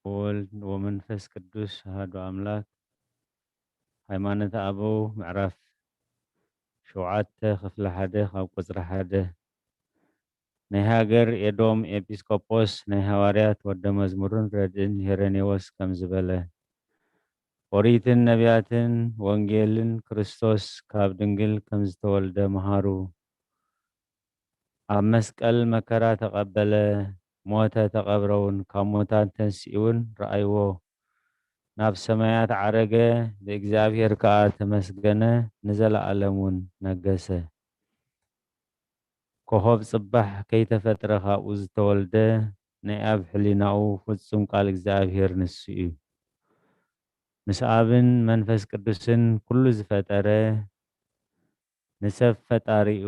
ወወልድ ወመንፈስ ቅዱስ ኣሐዱ ኣምላክ። ሃይማኖተ ኣበው ምዕራፍ ሸውዓተ ክፍሊ ሓደ ካብ ቁጽሪ ሓደ። ናይ ሃገር ኤዶም ኤጲስቆጶስ ናይ ሃዋርያት ወደ መዝሙርን ረድእን ሄሬኔዎስ ከምዚ በለ። ኦሪትን ነቢያትን ወንጌልን ክርስቶስ ካብ ድንግል ከምዝተወልደ መሃሩ። ኣብ መስቀል መከራ ተቐበለ፣ ሞተ፣ ተቐብረ እውን፣ ካብ ሙታን ተንሲኡ እውን ረኣይዎ። ናብ ሰማያት ዓረገ፣ ብእግዚኣብሔር ከኣ ተመስገነ፣ ንዘለኣለም እውን ነገሰ። ኮኾብ ጽባሕ ከይተፈጥረ ካብኡ ዝተወልደ፣ ናይ ኣብ ሕሊናኡ ፍጹም ቃል እግዚኣብሔር ንሱ እዩ። ምስ ኣብን መንፈስ ቅዱስን ኩሉ ዝፈጠረ፣ ንሰብ ፈጣሪኡ፣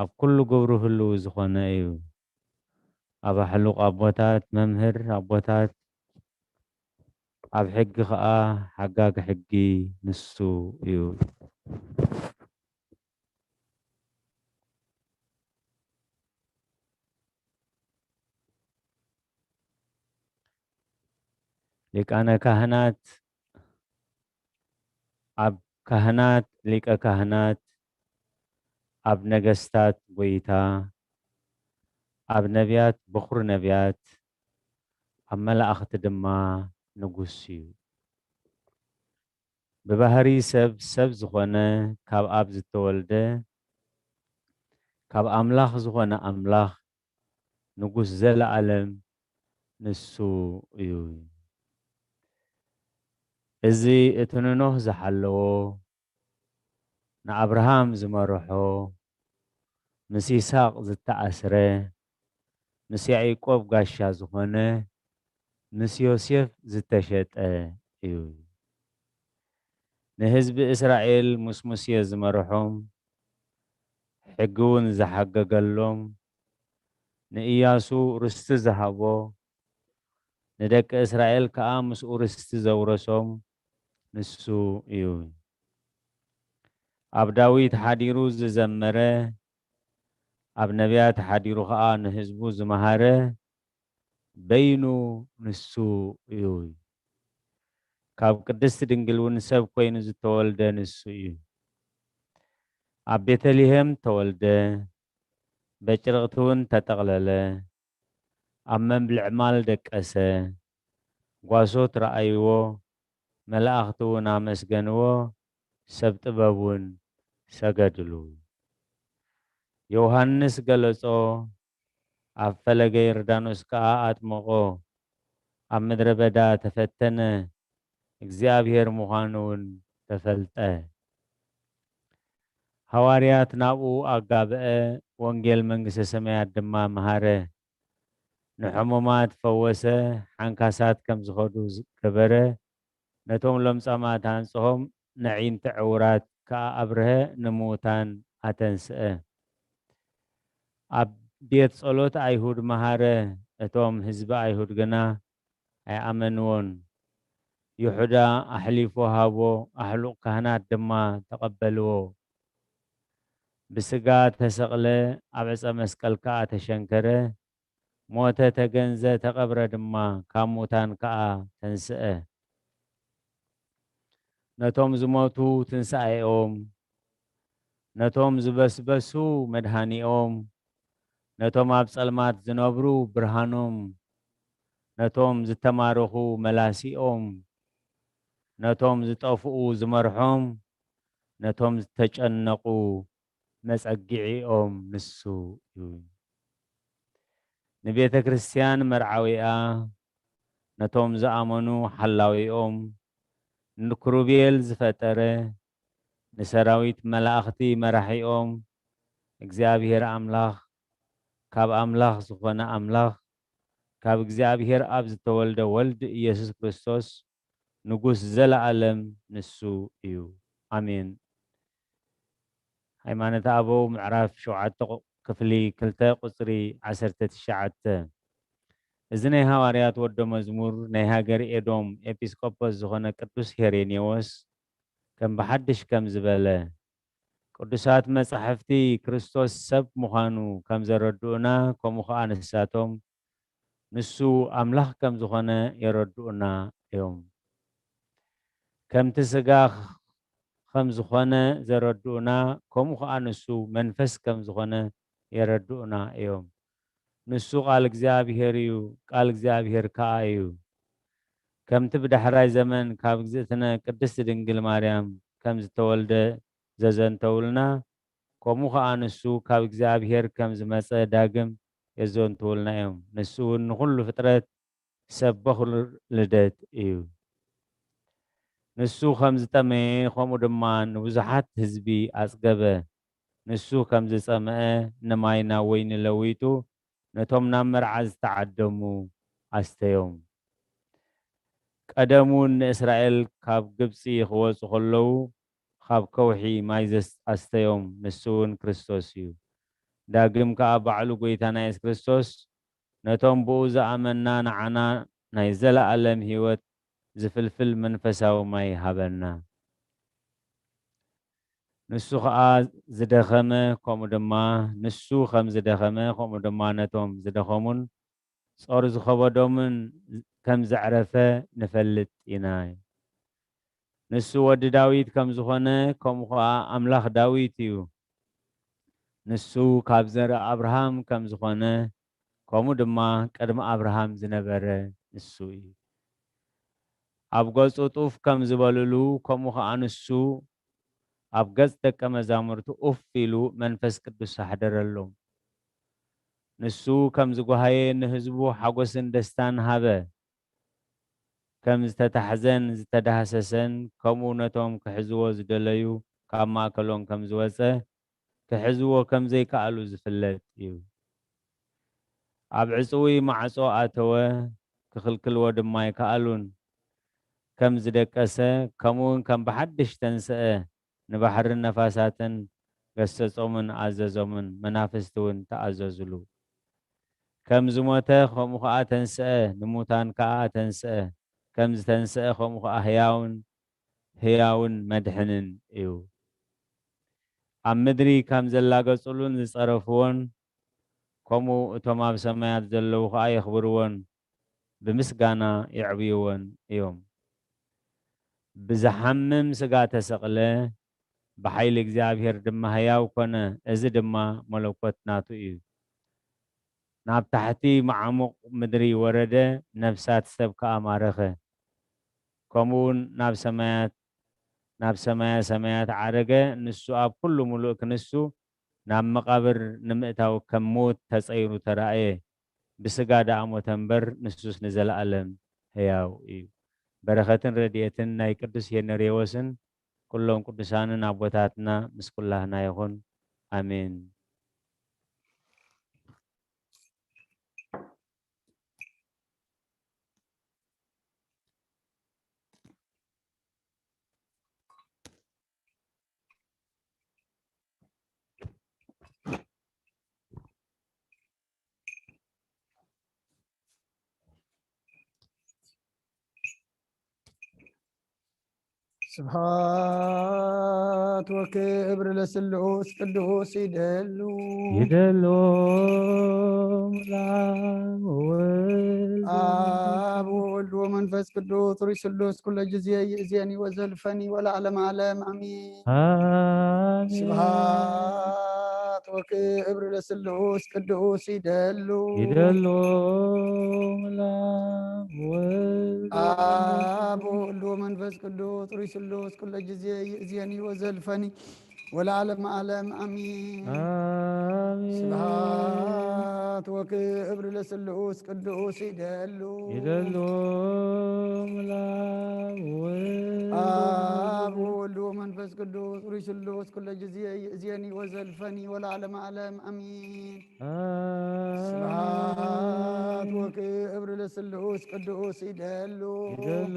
ኣብ ኩሉ ግብሩ ህልው ዝኾነ እዩ። ኣብ ኣሕሉቕ ኣቦታት መምህር ኣቦታት፣ ኣብ ሕጊ ኸኣ ሓጋጊ ሕጊ ንሱ እዩ። ሊቃነ ካህናት፣ ኣብ ካህናት ሊቀ ካህናት፣ ኣብ ነገስታት ጎይታ፣ ኣብ ነቢያት በኹሪ ነቢያት፣ ኣብ መላእኽቲ ድማ ንጉስ እዩ። ብባህሪ ሰብ፣ ሰብ ዝኾነ፣ ካብ ኣብ ዝተወልደ፣ ካብ ኣምላኽ ዝኾነ ኣምላኽ፣ ንጉስ ዘለኣለም ንሱ እዩ። እዚ እቲ ንኖህ ዝሓለዎ፣ ንኣብርሃም ዝመርሖ፣ ምስ ይስሐቅ ዝተኣስረ፣ ምስ ያዕቆብ ጋሻ ዝኾነ፣ ምስ ዮሴፍ ዝተሸጠ እዩ። ንህዝቢ እስራኤል ምስ ሙሴ ዝመርሖም፣ ሕጊ እውን ዝሓገገሎም፣ ንኢያሱ ርስቲ ዝሃቦ፣ ንደቂ እስራኤል ከኣ ምስኡ ርስቲ ዘውረሶም ንሱ እዩ። ኣብ ዳዊት ሓዲሩ ዝዘመረ፣ ኣብ ነቢያት ሓዲሩ ከኣ ንህዝቡ ዝመሃረ በይኑ ንሱ እዩ። ካብ ቅድስቲ ድንግል እውን ሰብ ኮይኑ ዝተወልደ ንሱ እዩ። ኣብ ቤተልሔም ተወልደ፣ በጭርቕቲ እውን ተጠቕለለ፣ ኣብ መብልዕ ማል ደቀሰ፣ ጓሶት ረኣይዎ፣ መላእኽቲ እውን ኣመስገንዎ፣ ሰብ ጥበብ እውን ሰገድሉ። ዮሃንስ ገለጾ፣ ኣብ ፈለገ ዮርዳኖስ ከኣ ኣጥመቖ፣ ኣብ ምድረ በዳ ተፈተነ፣ እግዚኣብሔር ምዃኑ እውን ተፈልጠ። ሃዋርያት ናብኡ ኣጋብአ፣ ወንጌል መንግስተ ሰማያት ድማ መሃረ። ንሕሙማት ፈወሰ፣ ሓንካሳት ከም ዝኸዱ ገበረ፣ ነቶም ለምጻማት ኣንጽሆም፣ ነዒንቲ ዕውራት ከኣ ኣብርሀ፣ ንምዉታን ኣተንስአ። ኣብ ቤት ጸሎት ኣይሁድ መሃረ፣ እቶም ህዝቢ ኣይሁድ ግና ኣይኣመንዎን። ይሁዳ ኣሕሊፉ ሃቦ፣ ኣሕሉቕ ካህናት ድማ ተቐበልዎ። ብስጋ ተሰቕለ፣ ኣብ ዕጸ መስቀል ከኣ ተሸንከረ፣ ሞተ፣ ተገንዘ፣ ተቐብረ ድማ፣ ካብ ሙታን ከኣ ተንስአ። ነቶም ዝሞቱ ትንሳኤኦም፣ ነቶም ዝበስበሱ መድሃኒኦም፣ ነቶም ኣብ ጸልማት ዝነብሩ ብርሃኖም፣ ነቶም ዝተማረኹ መላሲኦም፣ ነቶም ዝጠፍኡ ዝመርሖም፣ ነቶም ዝተጨነቑ መጸግዒኦም ንሱ እዩ። ንቤተ ክርስቲያን መርዓዊኣ፣ ነቶም ዝኣመኑ ሓላዊኦም፣ ንክሩቤል ዝፈጠረ፣ ንሰራዊት መላእኽቲ መራሒኦም፣ እግዚኣብሔር ኣምላኽ፣ ካብ ኣምላኽ ዝኾነ ኣምላኽ፣ ካብ እግዚኣብሔር ኣብ ዝተወልደ ወልድ ኢየሱስ ክርስቶስ፣ ንጉስ ዘለኣለም ንሱ እዩ። ኣሜን። ሃይማኖተ ኣበው ምዕራፍ ሸውዓተ ክፍሊ ክልተ ቁጽሪ ዓሰርተ ትሽዓተ። እዚ ናይ ሃዋርያት ወዶ መዝሙር ናይ ሃገር ኤዶም ኤጲስቆጶስ ዝኾነ ቅዱስ ሄሬኔዎስ ከም ብሓድሽ ከም ዝበለ፣ ቅዱሳት መጻሕፍቲ ክርስቶስ ሰብ ምዃኑ ከም ዘረድኡና፣ ከምኡ ኸኣ ንሳቶም ንሱ ኣምላኽ ከም ዝኾነ የረድኡና እዮም። ከምቲ ስጋ ከም ዝኾነ ዘረድኡና፣ ከምኡ ኸኣ ንሱ መንፈስ ከም ዝኾነ የረድኡና እዮም። ንሱ ቃል እግዚኣብሔር እዩ፣ ቃል እግዚኣብሔር ከኣ እዩ። ከምቲ ብዳሕራይ ዘመን ካብ እግዝእትነ ቅድስቲ ድንግል ማርያም ከም ዝተወልደ ዘዘንተውልና፣ ከምኡ ኸኣ ንሱ ካብ እግዚኣብሔር ከም ዝመጸ ዳግም የዘንትውልና እዮም። ንሱ እውን ንኹሉ ፍጥረት ሰበኹ ልደት እዩ። ንሱ ከም ዝጠመየ፣ ከምኡ ድማ ንብዙሓት ህዝቢ ኣጽገበ። ንሱ ከም ዝጸምአ፣ ንማይ ናብ ወይኒ ለዊጡ፣ ነቶም ናብ መርዓ ዝተዓደሙ ኣስተዮም። ቀደም እውን ንእስራኤል ካብ ግብጺ ክወጹ ከለዉ፣ ካብ ከውሒ ማይ ዘስ-፣ ኣስተዮም፣ ንሱ እውን ክርስቶስ እዩ። ዳግም ከኣ ባዕሉ ጐይታና የሱስ ክርስቶስ፣ ነቶም ብኡ ዝኣመንና ንዓና ናይ ዘለኣለም ህይወት ዝፍልፍል መንፈሳዊ ማይ ሃበና። ንሱ ኸኣ ዝደኸመ፣ ከምኡ ድማ፣ ንሱ ከም ዝደኸመ፣ ከምኡ ድማ ነቶም ዝደኸሙን ጾር ዝኸበዶምን ከም ዘዕረፈ ንፈልጥ ኢና። ንሱ ወዲ ዳዊት ከም ዝኾነ፣ ከምኡ ኸኣ ኣምላኽ ዳዊት እዩ። ንሱ ካብ ዘርኢ ኣብርሃም ከም ዝኾነ፣ ከምኡ ድማ ቅድሚ ኣብርሃም ዝነበረ ንሱ እዩ። ኣብ ገጹ ጡፍ ከም ዝበልሉ፣ ከምኡ ኸኣ ንሱ ኣብ ገጽ ደቀ መዛሙርቱ ኡፍ ኢሉ፣ መንፈስ ቅዱስ ኣሕደረሎም። ንሱ ከም ዝጓሃየ፣ ንህዝቡ ሓጎስን ደስታን ሃበ። ከም ዝተታሕዘን ዝተዳህሰሰን፣ ከምኡ ነቶም ክሕዝዎ ዝደለዩ ካብ ማእከሎም ከም ዝወጸ፣ ክሕዝዎ ከም ዘይከኣሉ ዝፍለጥ እዩ። ኣብ ዕጽዊ ማዕጾ ኣተወ፣ ክኽልክልዎ ድማ ኣይከኣሉን። ከም ዝደቀሰ፣ ከምኡውን ከም ብሓድሽ ተንስአ፣ ንባሕርን ነፋሳትን ገሰጾምን ኣዘዞምን፣ መናፍስቲ እውን ተኣዘዙሉ። ከም ዝሞተ፣ ከምኡ ኸኣ ተንስአ፣ ንሙታን ከኣ ኣተንስአ። ከም ዝተንስአ፣ ከምኡ ኸኣ ህያውን ህያውን መድሕንን እዩ። ኣብ ምድሪ ከም ዘላገጹሉን ዝጸረፍዎን፣ ከምኡ እቶም ኣብ ሰማያት ዘለዉ ኸኣ የኽብርዎን፣ ብምስጋና የዕብይዎን እዮም። ብዝሓምም ስጋ ተሰቕለ፣ ብሓይሊ እግዚኣብሔር ድማ ህያው ኮነ። እዚ ድማ መለኮት ናቱ እዩ። ናብ ታሕቲ መዓሙቕ ምድሪ ወረደ፣ ነፍሳት ሰብ ከኣ ማረኸ። ከምኡውን ናብ ሰማያት፣ ናብ ሰማየ ሰማያት ዓረገ። ንሱ ኣብ ኩሉ ምሉእ ክንሱ ናብ መቓብር ንምእታው ከም ምዉት ተጸይሩ ተራእየ። ብስጋ ደኣ ሞተ እምበር፣ ንሱስ ንዘለኣለም ህያው እዩ። በረኸትን ረድኤትን ናይ ቅዱስ ሄነርዮስን ኩሎም ቅዱሳንን ኣቦታትና ምስ ኩላህና ይኹን። ኣሜን። ስብሐት ወክብር ለስሉስ ቅዱስ ይደሉ። ይደሉ ላም ወልድ። ኣብ ወወልድ ወመንፈስ ቅዱስ ሩይ ስሉስ ኩለ ጊዜ ይእዜኒ ወዘልፈኒ ወለዓለመ ዓለም ኣሜን። ኣሜን። ስብሐት ወክብር ለስሉስ ቅዱስ ይደሉ። ይደሉ ላም ወልድ። ኣብ ወወልድ ወመንፈስ ቅዱስ ሩይ ስሉስ ኩለ ጊዜ ይእዜኒ ወዘልፈኒ ወለዓለመ ዓለም ኣሜን። ኣሜን። ስብሐት ወክብር ለስሉስ ቅዱስ ይደሉ። ይደሉ ላም ወልድ። ኣብ ወወልድ ወመንፈስ ቅዱስ ሩይ ስሉስ ኩለ ጊዜ ይእዜኒ ወዘልፈኒ ወለዓለመ ዓለም ኣሜን። ኣሜን። ስብሐት ወክብር ለስሉስ ቅዱስ ይደሉ። ይደሉ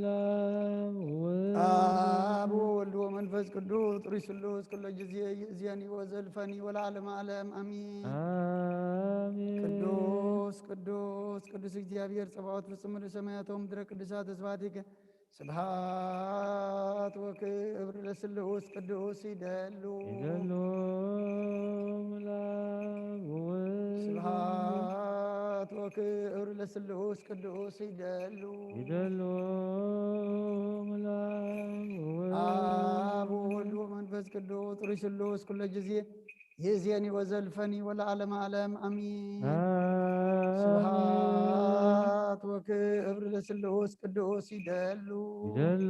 ላም ወልድ። ኣብ ወወልድ ወመንፈስ ቅዱስ ሩይ ስሉስ ኩለ ጊዜ ይእዜኒ ወዘልፈኒ ወለዓለመ ዓለም ኣሜን። ኣሜን። ቅዱስ ቅዱስ ቅዱስ እግዚኣብሔር ጸባኦት ፍጹም ምሉእ ሰማያት ወምድረ ቅዱሳት ስብሐቲከ። ስብሐት ወክብር ለስሉስ ቅዱስ ይደሉ። ይደሉ ላም ወልድ። ስብሐት ክብር ለስሉስ ቅዱስ ይደሉ። ይደሉ ምላም አብ ወወልድ ወመንፈስ ቅዱስ ሩይ ስሉስ ኩለ ጊዜ ይእዜኒ ወዘልፈኒ ወለዓለመ ዓለም አሚን። ስብሐት ወክብር ለስሉስ ቅዱስ ይደሉ። ይደሉ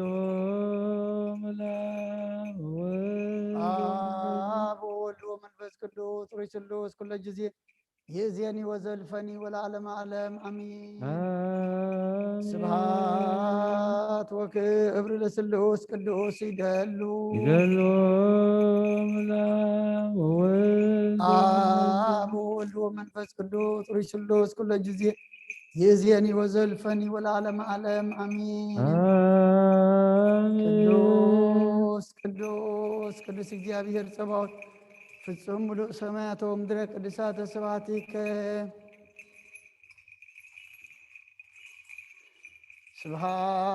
ምላም ወወልድ አብ ወወልድ ወመንፈስ ቅዱስ ሩይ ስሉስ ኩለ ጊዜ ይእዜኒ ወዘልፈኒ ወለዓለመ ዓለም አሚን። አሜን። ስብሐት ወክብር ለስሉስ ቅዱስ ይደሉ። ይደሉ ምላም ወወልድ አብ ወወልድ ወመንፈስ ቅዱስ ሩይ ስሉስ ኩለ ጊዜ ይእዜኒ ወዘልፈኒ ወለዓለመ ዓለም አሚን። አሜን። ቅዱስ ቅዱስ ቅዱስ እግዚአብሔር ጸባኦት ፍጹም ምሉእ ሰማያተ ወምድረ ቅዱሳተ ስብሐቲከ።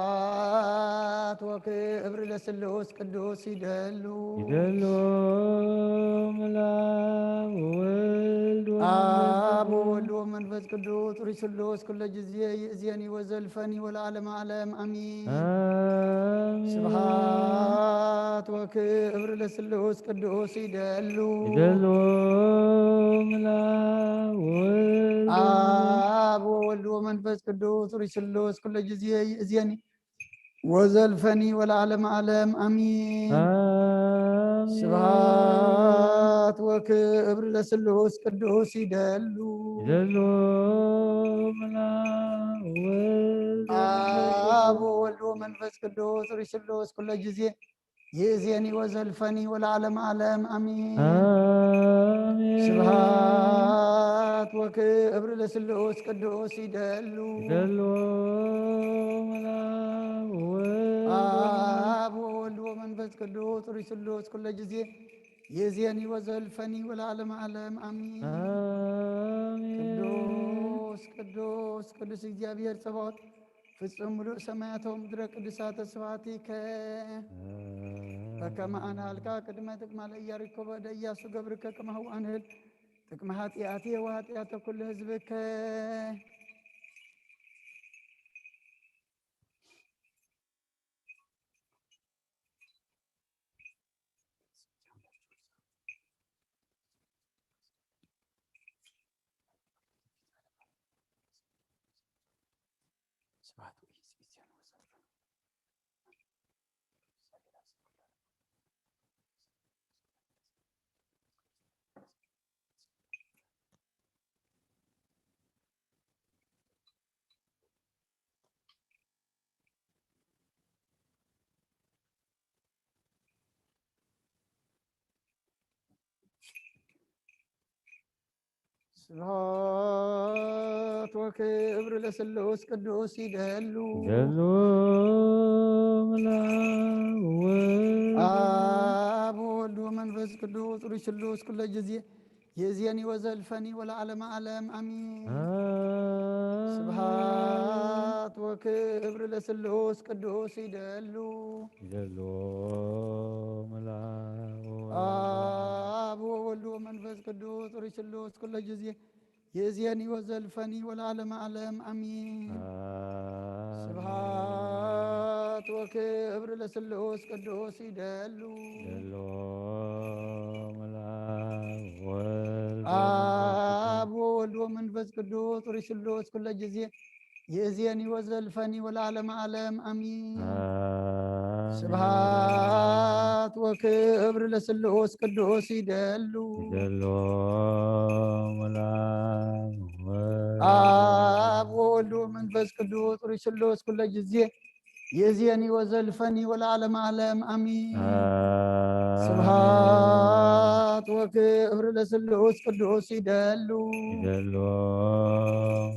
ስብሐት ወክብር ለስሉስ ቅዱስ ይደሉ። ይደሉ ምላም ወወልድ አብ ወወልድ ወመንፈስ ቅዱስ ሩይ ስሉስ ኩለ ጊዜ ይእዜኒ ወዘልፈኒ ወለዓለመ ዓለም አሚን። አሜን። ስብሐት ወክብር ለስሉስ ቅዱስ ይደሉ። ይደሉ ምላም ወወልድ አብ ወወልድ ወመንፈስ ቅዱስ ሩይ ስሉስ ኩለ ጊዜ ይእዜኒ ወዘልፈኒ ወለዓለመ ዓለም አሚን። አሜን። ስብሐት ወክብር ለስሉስ ቅዱስ ይደሉ። ይደሉ ምላም ወወልድ አብ ወወልድ ወመንፈስ ቅዱስ ሩይ ስሉስ ኩለ ጊዜ ይእዜኒ ወዘልፈኒ ወለዓለመ ዓለም አሚን። አሜን። ስብሐት ወክብር ለስሉስ ቅዱስ ይደሉ። ይደሉ ምላም ወወልድ አብ ወወልድ ወመንፈስ ቅዱስ ሩይ ስሉስ ኩለ ጊዜ ይእዜኒ ወዘልፈኒ ወለዓለመ ዓለም አሚን። አሜን። ቅዱስ ቅዱስ ቅዱስ እግዚአብሔር ጸባኦት ፍጹም ምሉእ ሰማያተ ወምድረ ቅዱሳተ ስብሐቲከ። በከመ አንሃልካ ቅድመ ጥቅማ ለኢያሪኮ በእደ ኢያሱ ገብርከ ከማሁ አንህል ጥቅመ ኃጢአትየ ወኃጢአተ ኩሉ ህዝብከ። ስብሐት ወክብር ለስሉስ ቅዱስ ይደሉ። ይደሉ ምላም ወወልድ አብ ወወልድ ወመንፈስ ቅዱስ ሩይ ስሉስ ኩለ ጊዜ ይእዜኒ ወዘልፈኒ ወለዓለመ ዓለም አሚን። አሜን። ስብሐት ወክብር ለስሉስ ቅዱስ ይደሉ። ይደሉ ምላም ወወልድ አብ ወወልድ ወመንፈስ ቅዱስ ሩይ ስሉስ ኩለ ጊዜ ይእዜኒ ወዘልፈኒ ወለዓለመ ዓለም አሚን። አሜን። ስብሐት ወክብር ለስሉስ ቅዱስ ይደሉ። ይደሉ ምላም ወወልድ አብ ወወልድ ወመንፈስ ቅዱስ ሩይ ስሉስ ኩለ ጊዜ ይእዜኒ ወዘልፈኒ ወለዓለመ ዓለም አሚን። አሜን። ስብሐት ወክብር ለስሉስ ቅዱስ ይደሉ። ይደሉ ምላም ወወልድ አብ ወወልድ ወመንፈስ ቅዱስ ሩይ ስሉስ ኩለ ጊዜ ይእዜኒ ወዘልፈኒ ወለዓለመ ዓለም አሚን። አሜን። ስብሐት ወክብር ለስሉስ ቅዱስ ይደሉ። ይደሉ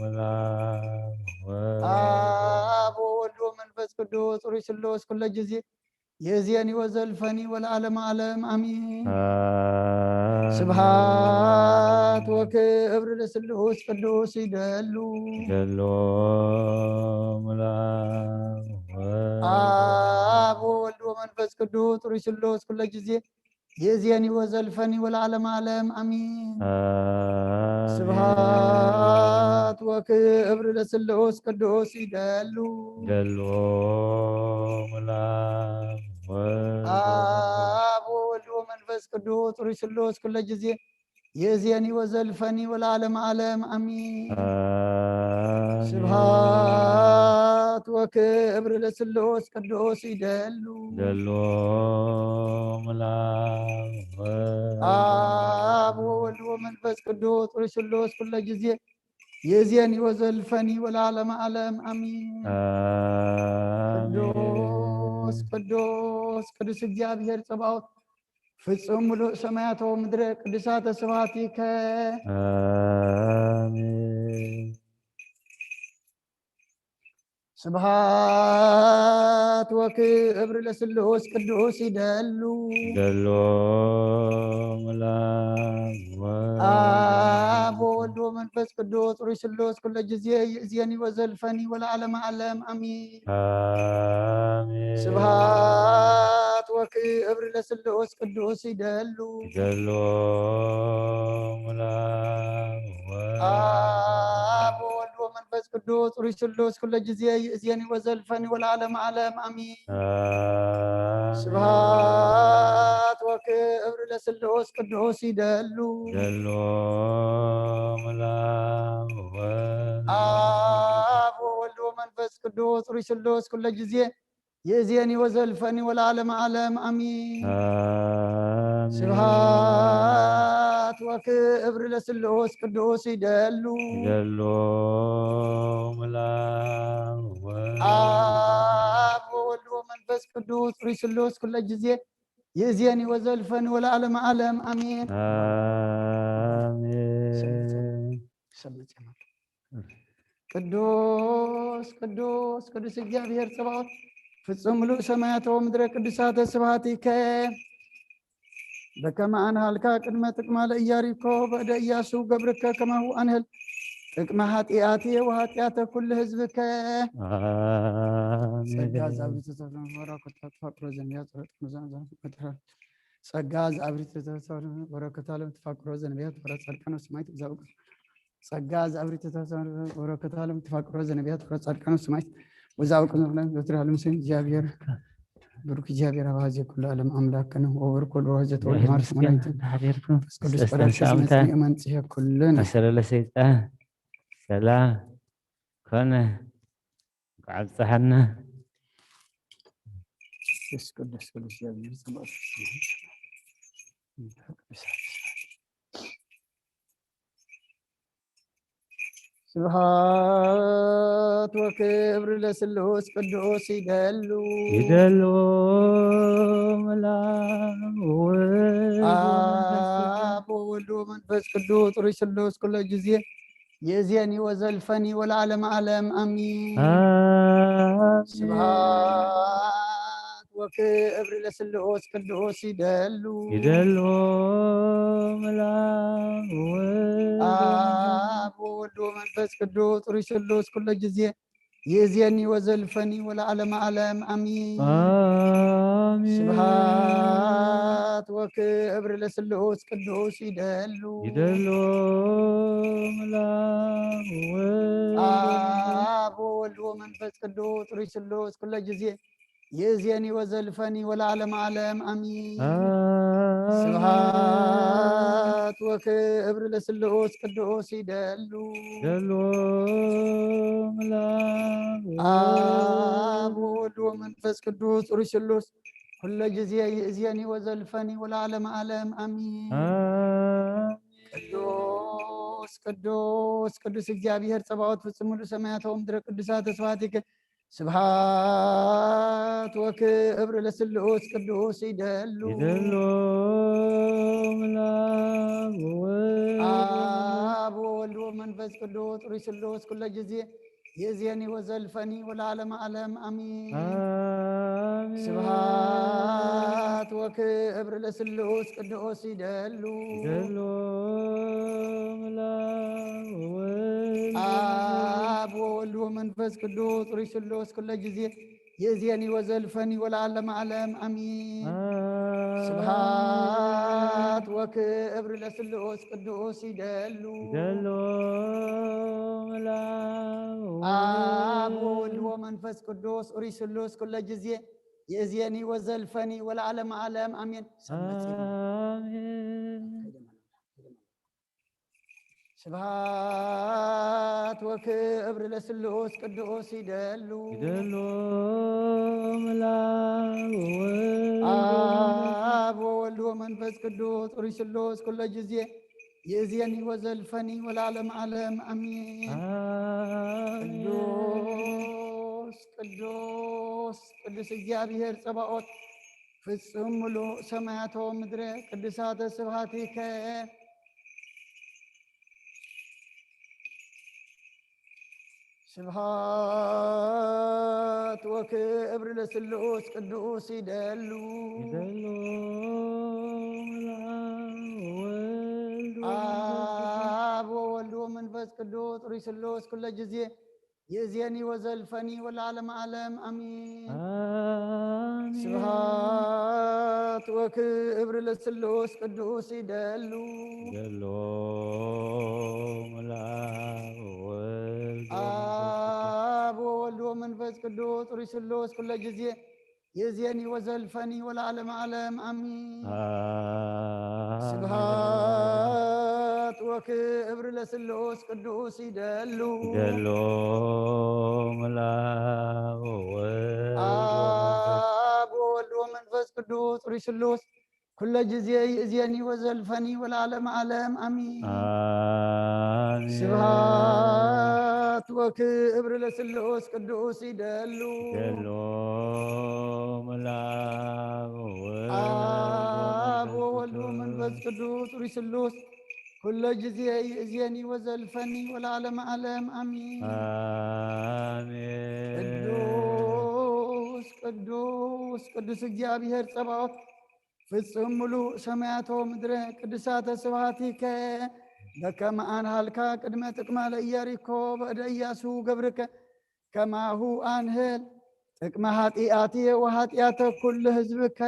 ምላም ወወልድ አብ ወወልድ ወመንፈስ ቅዱስ ሩይ ስሉስ ኩለ ጊዜ ይእዜኒ ወዘልፈኒ ወለዓለመ ዓለም አሚን። አሜን። ስብሐት ወክብር ለስሉስ ቅዱስ ይደሉ። ይደሉ ምላም ወወልድ አብ ወወልድ ወመንፈስ ቅዱስ ሩይ ስሉስ ኩለ ጊዜ ይእዜኒ ወዘልፈኒ ወለዓለመ ዓለም ኣሚን። ኣሜን። ስብሐት ወክብር ለስሉስ ቅዱስ ይደሉ። ደልዎ ሙላ ወ- አብ ወወልድ ወመንፈስ ቅዱስ ሩይ ስሉስ ኩለ ጊዜ ይእዜኒ ወዘልፈኒ ወለዓለመ ዓለም ኣሚን። ኣሜን። ስብሐት ወክብር ለስሉስ ቅዱስ ይደሉ። ደልዎ ሙላ ወ- አብ ወወልድ ወመንፈስ ቅዱስ ሩይ ስሉስ ኩለ ጊዜ ይእዜኒ ወዘልፈኒ ወለዓለመ ዓለም ኣሚን። ኣሜን። ቅዱስ ቅዱስ ቅዱስ እግዚኣብሔር ጸባኦት ፍጹም ምሉእ ሰማያት ወምድረ ቅዱሳተ ስብሐቲከ። ኣሜን። ስብሐት ወክብር ለስሉስ ቅዱስ ይደሉ። ደሎ ሙላ ወ- አብ ወወልድ ወመንፈስ ቅዱስ ሩይ ስሉስ ኩለ ጊዜ ይእዜኒ ወዘልፈኒ ወለዓለመ ዓለም ኣሚን። ኣሜን። ስብሐት ወክብር ለስሉስ ቅዱስ ይደሉ። ይደሉ ሙላ ወ- አብ ወወልድ ወመንፈስ ቅዱስ ሩይ ስሉስ ኩለ ጊዜ ይእዜኒ ወዘልፈኒ ወለዓለመ ዓለም ኣሚን። ኣሜን። ስብሐት ወክብር ለስሉስ ቅዱስ ይደሉ። ይደሉ ሙላ ወ- አብ ወወልድ ወመንፈስ ቅዱስ ሩይ ስሉስ ኩለ ጊዜ ይእዜኒ ወዘልፈኒ ወለዓለመ ዓለም ኣሚን። ኣሜን። ስብሐት ወክብር ለስሉስ ቅዱስ ይደሉ። ይደሉ ሙላ ወ- አብ ወወልድ ወመንፈስ ቅዱስ ሩይ ስሉስ ኩለ ጊዜ ይእዜኒ ወዘልፈኒ ወለዓለመ ዓለም ኣሚን። ኣሜን። ቅዱስ ቅዱስ ቅዱስ እግዚኣብሔር ጸባኦት ፍጹም ምሉእ ሰማያት ወምድረ ቅዱሳተ ስብሐቲከ። በከመ ኣንሃልካ ቅድመ ጥቅማ ለኢያሪኮ በእደ ኢያሱ ገብርከ ከማሁ ኣንህል ጥቅመ ኃጢአቴ ወኃጢአተ ኩሉ ህዝብከ። ኣሜን። ጸጋ ዛብሪተ ተፍረ ወራኮታ ተፋቅሮ ዘንቢያ ጸሎት መዛን ዛን መትራ ጸጋ ዛብሪተ ተፍረ ወራኮታ ለም ተፋቅሮ ዘንቢያ ተፈረ ጸድቀነ ስማይት ብዛው ጸጋ ዛብሪተ ተፍረ ወራኮታ ለም ተፋቅሮ ዘንቢያ ተፈረ ጸድቀነ ስማይት ብዛው ቅዝም ለም ዘትር ዓለም ስም እግዚኣብሔር ብሩክ እግዚኣብሔር ኣብ ሀዜ ኩሉ ዓለም ኣምላክነ ወብሩክ ወልድ ወዘተ ወልድ ማርያም ወላዲተ ኣምላክ መንፈስ ቅዱስ ሰለስተ ቀዳሽ ሳምንታት መጽንኤ መንጽሄ ኩልን ኣሰለለ ሰይጣን ሰላም ኮነ። እንኳዕ ኣብፀሐና። መንፈስ ቅዱስ ቅዱስ እግዚኣብሔር ጸባኦት። ስብሐት ወክብር ለስሉስ ቅዱስ ይደሉ። ይደሉ ምላክ ወወልድ አብ ወወልድ ወመንፈስ ቅዱስ ጥሩይ ስሉስ ኩሎ ጊዜ ይእዜኒ ወዘልፈኒ ወለዓለመ ዓለም ኣሚን። ኣሜን። ስብሐት ወክብር ለስሉስ ቅዱስ ይደሉ። ይደሉ ምላክ ወወልድ አብ ወወልድ ወመንፈስ ቅዱስ ጥሩይ ስሉስ ኩሎ ጊዜ ይእዜኒ ወዘልፈኒ ወለዓለመ ዓለም ኣሚን። ኣሜን። ስብሐት ወክብር ለስሉስ ቅዱስ ይደሉ። ይደሉ ምላክ ወወልድ አብ ወወልድ ወመንፈስ ቅዱስ ጥሩይ ስሉስ ኩሎ ጊዜ ይእዜኒ ወዘልፈኒ ወለዓለመ ዓለም ኣሚን። ኣሜን። ስብሐት ወክብር ለስሉስ ቅዱስ ይደሉ። ይደሉ ምላክ ወወልድ አብ ወወልድ ወመንፈስ ቅዱስ ጥሩይ ስሉስ ኩሎ ጊዜ ይእዜኒ ወዘልፈኒ ወለዓለመ ዓለም ኣሚን። ኣሜን። ቅዱስ ቅዱስ ቅዱስ እግዚኣብሔር ጸባኦት ፍጹም ምሉእ ሰማያት ወምድረ ቅዱሳት ተስፋቲከ ስብሐት ወክብር ለስሉስ ቅዱስ ይደሉ። ይደሉ ምላክ ወወልድ አብ ወወልድ ወመንፈስ ቅዱስ ጥሩይ ስሉስ ኩሎ ጊዜ ይእዜኒ ወዘልፈኒ ወለዓለመ ዓለም ኣሚን። ኣሜን። ስብሐት ወክብር ለስሉስ ቅዱስ ይደሉ። ይደሉ ምላክ ወወልድ አብ ወወልድ ወመንፈስ ቅዱስ ጥሩይ ስሉስ ኩሎ ጊዜ ይእዜኒ ወዘልፈኒ ወለዓለመ ዓለም ኣሚን። ኣሜን። ስብሐት ወክብር ለስሉስ ቅዱስ ይደሉ። ይደሉ ምላው ኣብ ወወልድ ወመንፈስ ቅዱስ ኡሪ ስሉስ ኩለ ጊዜ ይእዜኒ ወዘልፈኒ ወለዓለመ ዓለም ኣሜን። ሰንበት ዜማ። ኣሜን። ስብሐት ወክብር ለስሉስ ቅዱስ ይደሉ። ይደሉ ምላው ወወልድ ኣብ ወወልድ ወመንፈስ ቅዱስ ኡሪ ስሉስ ኩለ ጊዜ ይእዜኒ ወዘልፈኒ ወለዓለመ ዓለም ኣሜን። ኣሜን። ቅዱስ ቅዱስ ቅዱስ እግዚኣብሔር ጸባኦት ፍጹም ምሉእ ሰማያቶ ምድረ ቅዱሳተ ስብሐቲከ። ስብሐት ወክብር ለስሉስ ቅዱስ ይደሉ። ይደሉ ምላው ወወልድ ወመንፈስ ቅዱስ። ኣብ ወወልድ ወመንፈስ ቅዱስ ኡሪ ስሉስ ኩለ ጊዜ ይእዜኒ ወዘልፈኒ ወለዓለመ ዓለም ኣሜን። ኣሜን። ስብሐት ወክብር ለስሉስ ቅዱስ ይደሉ። ይደሉ ምላው ወወልድ ወመንፈስ ቅዱስ። ኣብ ወወልድ ወመንፈስ ቅዱስ ኡሪ ስሉስ ኩለ ጊዜ ይእዜኒ ወዘልፈኒ ወለዓለመ ዓለም ኣሜን። ኣሜን። ስብሐት ወክብር ለስሉስ ቅዱስ ይደሉ። ይደሉ ምላው ወወልድ ወመንፈስ ቅዱስ። ኣብ ወወልድ ወመንፈስ ቅዱስ ኡሪ ስሉስ ኩለ ጊዜ ይእዜኒ ወዘልፈኒ ወለዓለመ ዓለም ኣሜን። ኣሜን። ስብሐት ወክብር ለስሉስ ቅዱስ ይደሉ። ይደሉ ምላው ወወልድ ኣብ ወወልድ ወመንፈስ ቅዱስ ኡሪ ስሉስ ኩለ ጊዜ ይእዜኒ ወዘልፈኒ ወለዓለመ ዓለም ኣሜን። ኣሜን። ቅዱስ ቅዱስ ቅዱስ እግዚኣብሔር ጸባኦት ፍጹም ምሉእ ሰማያቶ ምድረ ቅዱሳተ ስብሐቲከ። በከመ ኣንሃልካ ቅድመ ጥቅማ ለኢያሪኮ በእደ ኢያሱ ገብርከ ከማሁ ኣንህል ጥቅመ ኃጢአትየ ወኃጢአተ ኩሉ ህዝብከ።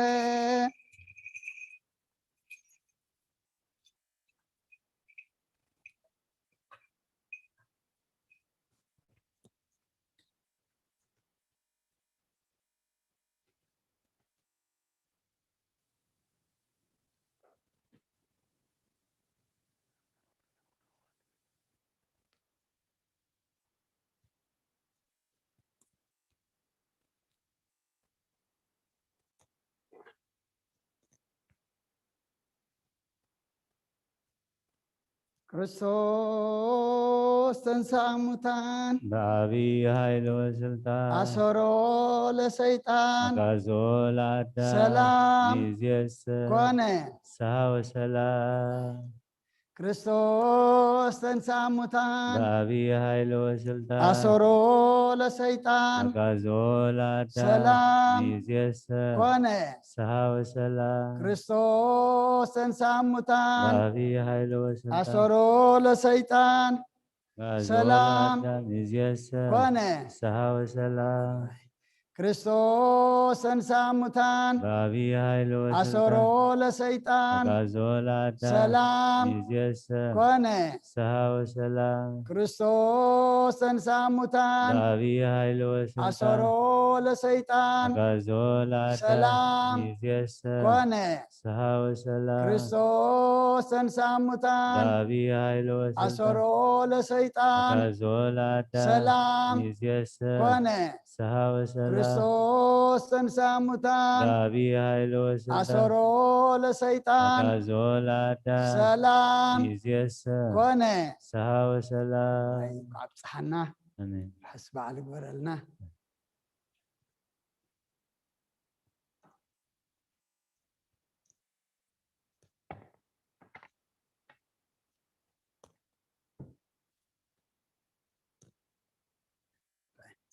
ክርስቶስ ተንሥአ እሙታን ብዓቢይ ኃይሊ ወስልጣን ኣሰሮ ለሰይጣን ኣግዓዞ ለአዳም ሰላም ሚእዜሰ ኮነ። ፍስሐ ወሰላም። ክርስቶስ ተንሥአ እሙታን ብዓቢይ ኃይሊ ወስልጣን ኣሰሮ ለሰይጣን ኣግዓዞ ለአዳም ሰላም ሚእዜሰ ኮነ። ፍስሐ ወሰላም። ክርስቶስ ተንሥአ እሙታን ብዓቢይ ኃይሊ ወስልጣን ኣሰሮ ለሰይጣን ኣግዓዞ ሰላም ለአዳም ሚእዜሰ ኮነ። ፍስሐ ወሰላም። ክርስቶስ ተንሥአ እሙታን ብዓቢይ ኃይሊ ወስልጣን ኣሰሮ ለሰይጣን ኣግዓዞ ለአዳም ሰላም ሚእዜሰ ኮነ። ፍስሐ ወሰላም። ክርስቶስ ተንሥአ እሙታን ብዓቢይ ኃይሊ ወስልጣን ኣሰሮ ለሰይጣን ኣግዓዞ ለአዳም ሰላም ሚእዜሰ ኮነ። ፍስሐ ወሰላም። ክርስቶስ ተንሥአ እሙታን ብዓቢይ ኃይሊ ወስልጣን ኣሰሮ ለሰይጣን ኣግዓዞ ለአዳም ሰላም ሚእዜሰ ኮነ። ፍስሐ ወሰላም። ክርስቶስ ተንሥአ እሙታን ብዓቢይ ኃይሊ ወስልጣን ኣሰሮ ለሰይጣን ኣግዓዞ ለአዳም ሰላም ሚእዜሰ ኮነ። ፍስሐ ወሰላም። ኣይ፣ እንኳዕ ኣብጽሓና። ኣሜን። ርሑስ በዓል ይግበረልና።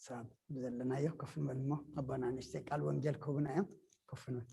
ሳብ ብዘለናዮ ኮፍ ንበል እሞ ኣቦና ንእሽተይ ቃል ወንጌል ክህቡና እዮም። ኮፍ ንበል።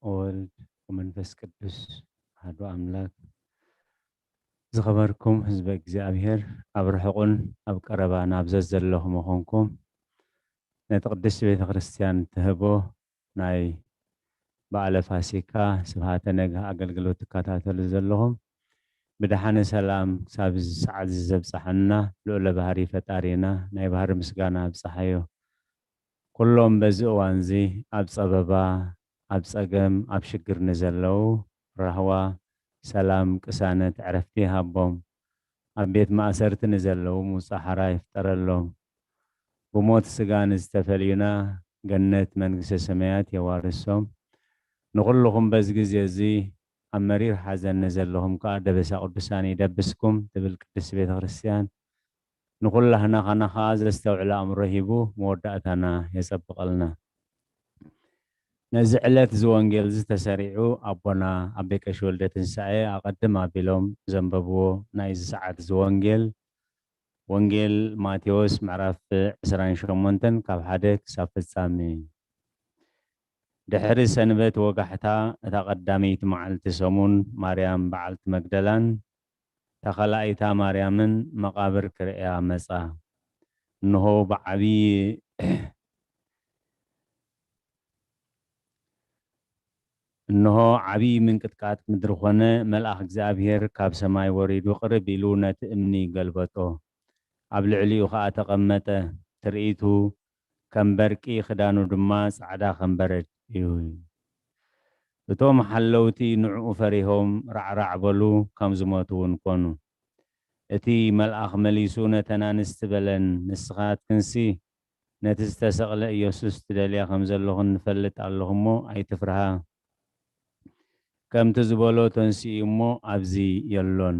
ወወልድ ወመንፈስ ቅዱስ ኣሐዱ ኣምላክ። ዝኸበርኩም ህዝበ እግዚኣብሔር፣ ኣብ ርሑቕን ኣብ ቀረባን ኣብ ዘዘለኹም ኾንኩም ነቲ ቅድስቲ ቤተ ክርስቲያን ትህቦ ናይ በዓለ ፋሲካ ስብሃተ ነግህ ኣገልግሎት ትከታተሉ ዘለኹም፣ ብደሓነ ሰላም ክሳብ እዚ ሰዓት እዚ ዘብጽሓና ልዑለ ባህሪ ፈጣሪና ናይ ባህሪ ምስጋና ኣብጽሓዮ። ኩሎም በዚ እዋንዚ ኣብ ጸበባ፣ ኣብ ጸገም፣ ኣብ ሽግር ንዘለዉ ራህዋ፣ ሰላም፣ ቅሳነት፣ ዕረፍቲ ይሃቦም። ኣብ ቤት ማእሰርቲ ንዘለዉ ምውጻእ ሓራ ይፍጠረሎም። ብሞት ስጋ ንዝተፈልዩና ገነት መንግስተ ሰማያት የዋርሶም። ንኹልኹም በዚ ግዜ እዚ ኣብ መሪር ሓዘን ንዘለኹም ከኣ ደበሳ ቅዱሳን ይደብስኩም ትብል ቅድስቲ ቤተ ክርስቲያን። ንኹላህና ኸና ኸኣ ዘስተውዕል ኣእምሮ ሂቡ መወዳእታና የጸብቐልና። ነዚ ዕለት እዚ ወንጌል እዚ ተሰሪዑ ኣቦና ኣቤ ቀሺ ወልደ ትንሳኤ ኣቐድም ኣቢሎም ዘንበብዎ ናይዚ ሰዓት እዚ ወንጌል፣ ወንጌል ማቴዎስ ምዕራፍ ዕስራን ሸሞንተን ካብ ሓደ ክሳብ ፍጻሜ። ድሕሪ ሰንበት ወጋሕታ እታ ቀዳመይቲ መዓልቲ ሰሙን ማርያም በዓልቲ መግደላን ተኸላኢታ ማርያምን መቓብር ክርእያ መጻ። እንሆ ብዓብዪ እንሆ ዓብዪ ምንቅጥቃጥ ምድሪ ኾነ፣ መልኣኽ እግዚኣብሔር ካብ ሰማይ ወሪዱ ቅርብ ኢሉ ነቲ እምኒ ገልበጦ። ኣብ ልዕሊኡ ኸኣ ተቐመጠ። ትርኢቱ ከም በርቂ፣ ክዳኑ ድማ ጻዕዳ ከም በረድ እዩ። እቶም ሓለውቲ ንዕኡ ፈሪሆም ራዕራዕ በሉ፣ ከም ዝሞቱ እውን ኮኑ። እቲ መልኣኽ መሊሱ ነተን ኣንስቲ በለን፣ ንስኻትክንሲ ነቲ ዝተሰቕለ ኢየሱስ ትደልያ ከም ዘለኹን ንፈልጥ ኣለኹ እሞ ኣይትፍርሃ። ከምቲ ዝበሎ ተንሲኡ እሞ ኣብዚ የሎን።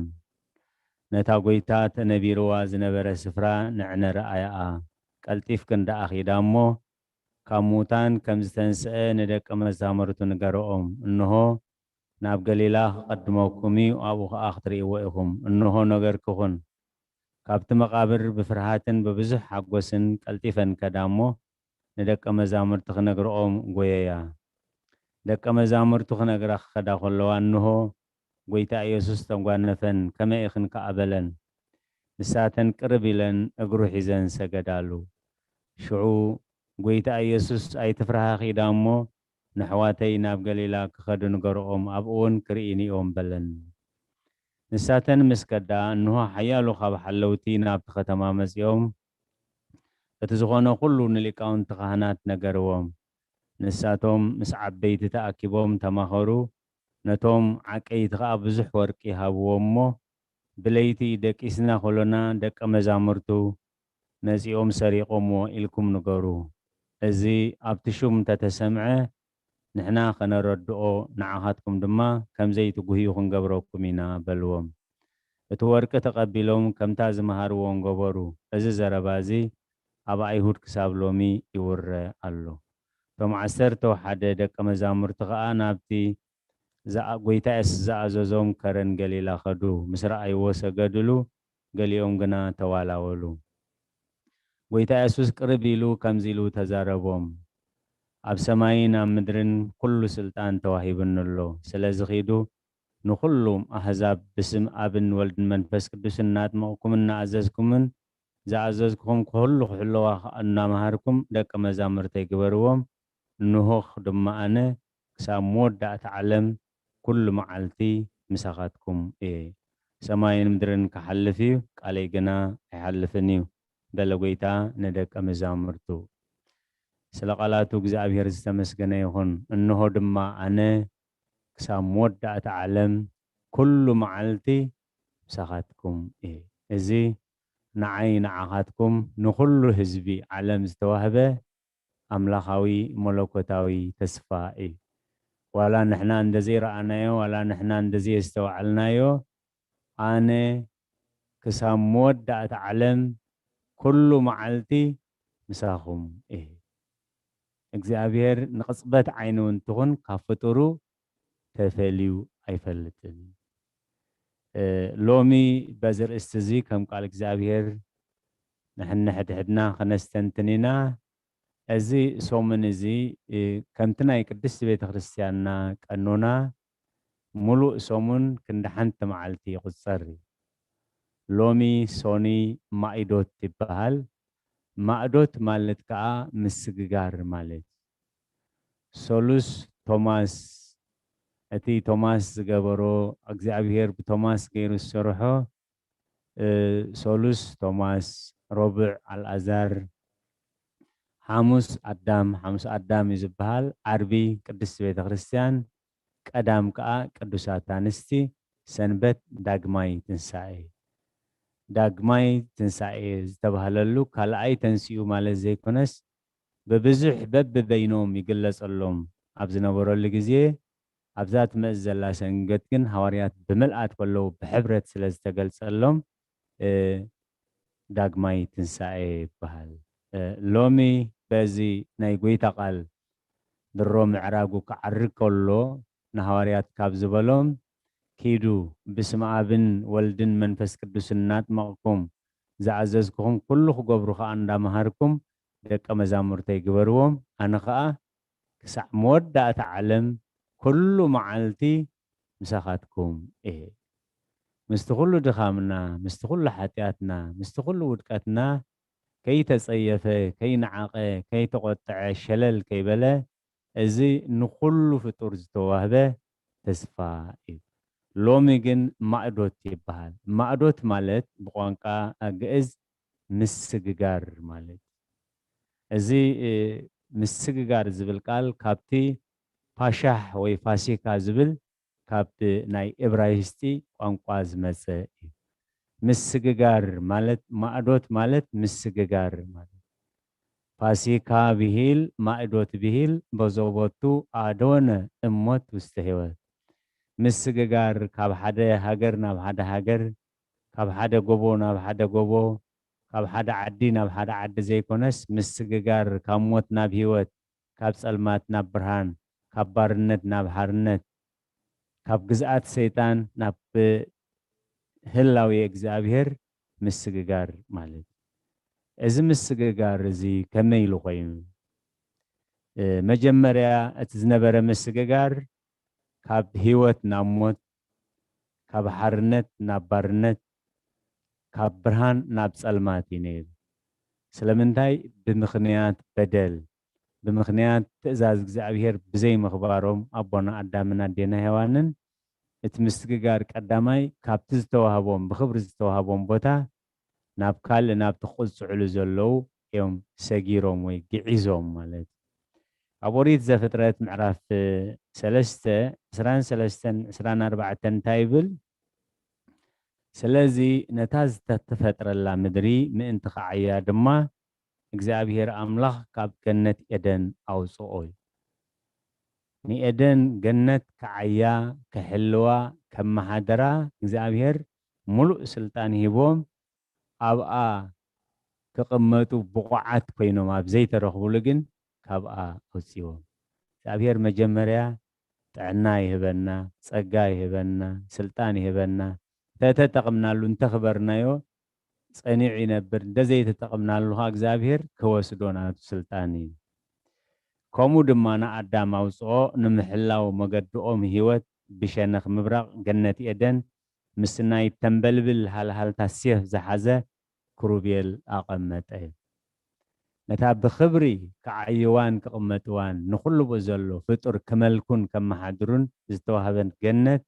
ነታ ጐይታ ተነቢርዋ ዝነበረ ስፍራ ንዕነ ረኣያኣ። ቀልጢፍክን ደኣ ኺዳ እሞ ካብ ምዉታን ከም ዝተንስአ ንደቀ መዛሙርቱ ንገርኦም። እንሆ ናብ ገሊላ ክቐድመኩም እዩ፣ ኣብኡ ኸኣ ክትርእይዎ ኢኹም። እንሆ ነገርኪ ኹን። ካብቲ መቓብር ብፍርሃትን ብብዙሕ ሓጎስን ቀልጢፈን ከዳ እሞ ንደቀ መዛሙርቲ ክነግርኦም ጐየያ። ደቀ መዛሙርቱ ክነግራ ክኸዳ ከለዋ እንሆ ጐይታ ኢየሱስ ተጓነፈን፣ ከመይ ኢኽን ከኣ በለን። ንሳተን ቅርብ ኢለን እግሩ ሒዘን ሰገዳሉ። ሽዑ ጐይታ ኢየሱስ ኣይትፍርሃ ኺዳ እሞ ንኣሕዋተይ ናብ ገሊላ ክኸዱ ንገርኦም፣ ኣብኡ እውን ክርእይኒ እዮም በለን። ንሳተን ምስ ከዳ እንሆ ሓያሎ ካብ ሓለውቲ ናብቲ ኸተማ መጺኦም እቲ ዝኾነ ኩሉ ንሊቃውንቲ ካህናት ነገርዎም። ንሳቶም ምስ ዓበይቲ ተኣኪቦም ተማኸሩ፣ ነቶም ዓቀይቲ ኸኣ ብዙሕ ወርቂ ሃብዎም እሞ ብለይቲ ደቂስና ኾሎና ደቀ መዛሙርቱ መጺኦም ሰሪቖምዎ ኢልኩም ንገሩ። እዚ ኣብቲ ሹም እንተ ተሰምዐ ንሕና ኸነረድኦ ንዓኻትኩም ድማ ከም ዘይትጉህዩ ክንገብረኩም ኢና በልዎም። እቲ ወርቂ ተቐቢሎም ከምታ ዝመሃርዎም ገበሩ። እዚ ዘረባ እዚ ኣብ ኣይሁድ ክሳብ ሎሚ ይውረ ኣሎ። እቶም ዓሰርተ ሓደ ደቀ መዛሙርቲ ኸኣ ናብቲ ዛኣ ጐይታ የሱስ ዝኣዘዞም ከረን ገሊላ ኸዱ። ምስ ረኣይዎ ሰገድሉ፣ ገሊኦም ግና ተዋላወሉ። ጐይታ የሱስ ቅርብ ኢሉ ከምዚ ኢሉ ተዛረቦም፣ ኣብ ሰማይን ኣብ ምድርን ኩሉ ስልጣን ተዋሂቡኒ ኣሎ። ስለዚ ኺዱ ንኹሉም ኣህዛብ ብስም ኣብን ወልድን መንፈስ ቅዱስን እናጥመቕኩምን እናኣዘዝኩምን ዝኣዘዝኩኹም ኩሉ ክሕልዋ ኸኣ እናመሃርኩም ደቀ መዛሙርተይ ግበርዎም። እንሆ ድማ ኣነ ክሳብ መወዳእታ ዓለም ኩሉ መዓልቲ ምሳኻትኩም እየ። ሰማይን ምድርን ክሓልፍ እዩ፣ ቃለይ ግና ኣይሓልፍን እዩ በለ ጐይታ ንደቀ መዛሙርቱ። ስለ ቃላቱ እግዚኣብሔር ዝተመስገነ ይኹን። እንሆ ድማ ኣነ ክሳብ መወዳእታ ዓለም ኩሉ መዓልቲ ምሳኻትኩም እየ። እዚ ንዓይ ንዓኻትኩም ንኹሉ ህዝቢ ዓለም ዝተዋህበ ኣምላኻዊ መለኮታዊ ተስፋ እዩ። ዋላ ንሕና እንደ ዘይረኣናዮ፣ ዋላ ንሕና እንደ ዘየስተውዓልናዮ፣ ኣነ ክሳብ መወዳእታ ዓለም ኩሉ መዓልቲ ምሳኹም እየ። እግዚኣብሔር ንቕጽበት ዓይኒ እውን ትኹን ካብ ፍጡሩ ተፈልዩ ኣይፈልጥን። እ፣ ሎሚ በዚ ርእስቲ እዚ ከም ቃል እግዚኣብሔር ንሕንሕድሕድና ክነስተንትን ኢና። እዚ ሰሙን እዚ እ፣ ከምቲ ናይ ቅድስቲ ቤተ ክርስቲያንና ቀኖና፣ ሙሉእ ሰሙን ክንዲ ሓንቲ መዓልቲ ይቑጸር እዩ። ሎሚ ሶኒ ማኢዶት ይበሃል። ማእዶት ማለት ከኣ ምስግጋር ማለት። ሶሉስ ቶማስ፣ እቲ ቶማስ ዝገበሮ፣ እግዚኣብሔር ብቶማስ ገይሩ ዝሰርሖ፣ እ፣ ሶሉስ ቶማስ፣ ሮብዕ ኣልኣዛር፣ ሓሙስ ኣዳም፣ ሓሙስ ኣዳም እዩ ዝበሃል። ዓርቢ ቅድስቲ ቤተ ክርስቲያን፣ ቀዳም ከኣ ቅዱሳት ኣንስቲ፣ ሰንበት ዳግማይ ትንሳኤ። ዳግማይ ትንሳኤ ዝተባህለሉ ካልኣይ ተንሲኡ ማለት ዘይኮነስ፣ ብብዙሕ በብበይኖም ይግለጸሎም ኣብ ዝነበረሉ ግዜ፣ ኣብዛ ትመጽእ ዘላ ሰንበት ግን ሃዋርያት ብምልኣት ከለዉ ብሕብረት ስለ ዝተገልጸሎም፣ እ፣ ዳግማይ ትንሳኤ ይበሃል። እ፣ ሎሚ በዚ ናይ ጐይታ ቃል ድሮ ምዕራጉ ክዓርግ ከሎ ንሃዋርያት ካብ ዝበሎም፣ "ኪዱ ብስመ ኣብን ወልድን መንፈስ ቅዱስን እናጥመቕኩም ዝኣዘዝኩኹም ኩሉ ክገብሩ ኸኣ እንዳመሃርኩም ደቀ መዛሙርተይ ግበርዎም፣ ኣነ ኸኣ ክሳዕ መወዳእታ ዓለም ኩሉ መዓልቲ ምሳኻትኩም እየ።" ምስቲ ኩሉ ድኻምና፣ ምስቲ ኩሉ ሓጢኣትና፣ ምስቲ ኩሉ ውድቀትና ከይተጸየፈ፣ ከይነዓቐ፣ ከይተቖጥዐ፣ ሸለል ከይበለ፣ እዚ ንኹሉ ፍጡር ዝተዋህበ ተስፋ እዩ። ሎሚ ግን ማእዶት ይበሃል። ማእዶት ማለት ብቋንቋ ግእዝ ምስግጋር ማለት። እዚ፣ እ፣ ምስግጋር ዝብል ቃል ካብቲ ፓሻህ ወይ ፋሲካ ዝብል ካብ ናይ እብራይስጢ ቋንቋ ዝመጸ እዩ። ምስግጋር ማለት፣ ማእዶት ማለት ምስግጋር ማለት። ፋሲካ ብሂል፣ ማእዶት ብሂል፣ በዞቦቱ ኣዶነ እሞት ውስተ ህይወት። ምስግጋር ካብ ሓደ ሃገር ናብ ሓደ ሃገር፣ ካብ ሓደ ጎቦ ናብ ሓደ ጎቦ፣ ካብ ሓደ ዓዲ ናብ ሓደ ዓዲ ዘይኮነስ፣ ምስግጋር ካብ ሞት ናብ ህይወት፣ ካብ ጸልማት ናብ ብርሃን፣ ካብ ባርነት ናብ ሓርነት፣ ካብ ግዝኣት ሰይጣን ናብ ህላዌ እግዚኣብሔር ምስግጋር ማለት እዩ። እዚ ምስግጋር እዚ ከመይ ኢሉ ኮይኑ? እ፣ መጀመርያ እቲ ዝነበረ ምስግጋር ካብ ህይወት ናብ ሞት፣ ካብ ሓርነት ናብ ባርነት፣ ካብ ብርሃን ናብ ጸልማት እዩ ነይሩ። ስለምንታይ? ብምኽንያት በደል፣ ብምኽንያት ትእዛዝ እግዚኣብሔር ብዘይምኽባሮም ኣቦና ኣዳምን ኣዴና ሔዋንን እቲ ምስግጋር ቀዳማይ ካብቲ ዝተዋህቦም፣ ብኽብሪ ዝተዋህቦም ቦታ ናብ ካልእ፣ ናብቲ ክቕጽዕሉ ዘለዉ እዮም ሰጊሮም ወይ ግዒዞም ማለት እዩ። ኣብ ኦሪት ዘፍጥረት ምዕራፍ ሰለስተ፣ ዕስራን ሰለስተን ዕስራን ኣርባዕተን እንታይ ይብል? ስለዚ ነታ ዝተተፈጥረላ ምድሪ ምእንቲ ኸዓያ ድማ እግዚኣብሔር ኣምላኽ ካብ ገነት ኤደን ኣውጽኦ እዩ። ንኤደን ገነት ክዓያ፣ ክሕልዋ፣ ከመሓድራ እግዚኣብሔር ምሉእ ስልጣን ሂቦም ኣብኣ ክቕመጡ ብቑዓት ኮይኖም ኣብ ዘይተረኽቡሉ ግን ካብኣ ኣውጽዎም። እግዚኣብሔር መጀመርያ ጥዕና ይህበና፣ ጸጋ ይህበና፣ ስልጣን ይህበና። እንተተጠቕምናሉ፣ እንተኽበርናዮ ጸኒዑ ይነብር። እንተዘይተጠቕምናሉ ኸኣ እግዚኣብሔር ክወስዶ ናቱ ስልጣን እዩ። ከምኡ ድማ ንኣዳም ኣውጽኦ ንምሕላው መገድኦም ህይወት ብሸነኽ ምብራቕ ገነት ኤደን ምስ ናይ ተንበልብል ሃልሃልታ ሴፍ ዝሓዘ ክሩቤል ኣቐመጠ። ነታ ብኽብሪ ክዓይዋን ክቕመጥዋን ንኹሉ ብኡ ዘሎ ፍጡር ክመልኩን ከመሓድሩን ዝተዋህበን ገነት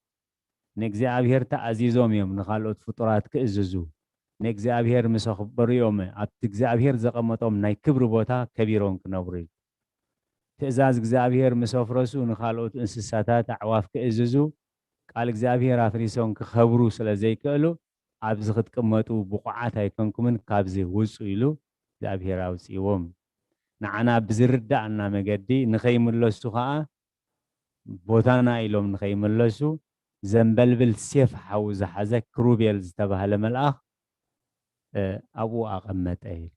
ንእግዚኣብሔር ተኣዚዞም እዮም ንኻልኦት ፍጡራት ክእዝዙ። ንእግዚኣብሔር ምስ ኣኽበሩ እዮም ኣብቲ እግዚኣብሔር ዘቐመጦም ናይ ክብሪ ቦታ ከቢሮም ክነብሩ እዩ። ትእዛዝ እግዚኣብሔር ምስ ኣፍረሱ ንኻልኦት እንስሳታት ኣዕዋፍ ክእዝዙ ቃል እግዚኣብሔር ኣፍሪሶም ክኸብሩ ስለ ዘይክእሉ ኣብዚ ክትቅመጡ ብቑዓት ኣይኮንኩምን፣ ካብዚ ውጹ ኢሉ እግዚኣብሔር ኣውጺእዎም። ንዓና ብዝርዳእና መገዲ ንኸይምለሱ ኸኣ ቦታና ኢሎም ንኸይምለሱ ዘንበልብል ሴፍ ሓዊ ዝሓዘ ክሩቤል ዝተባህለ መልኣኽ እ፣ ኣብኡ ኣቐመጠ ይብል።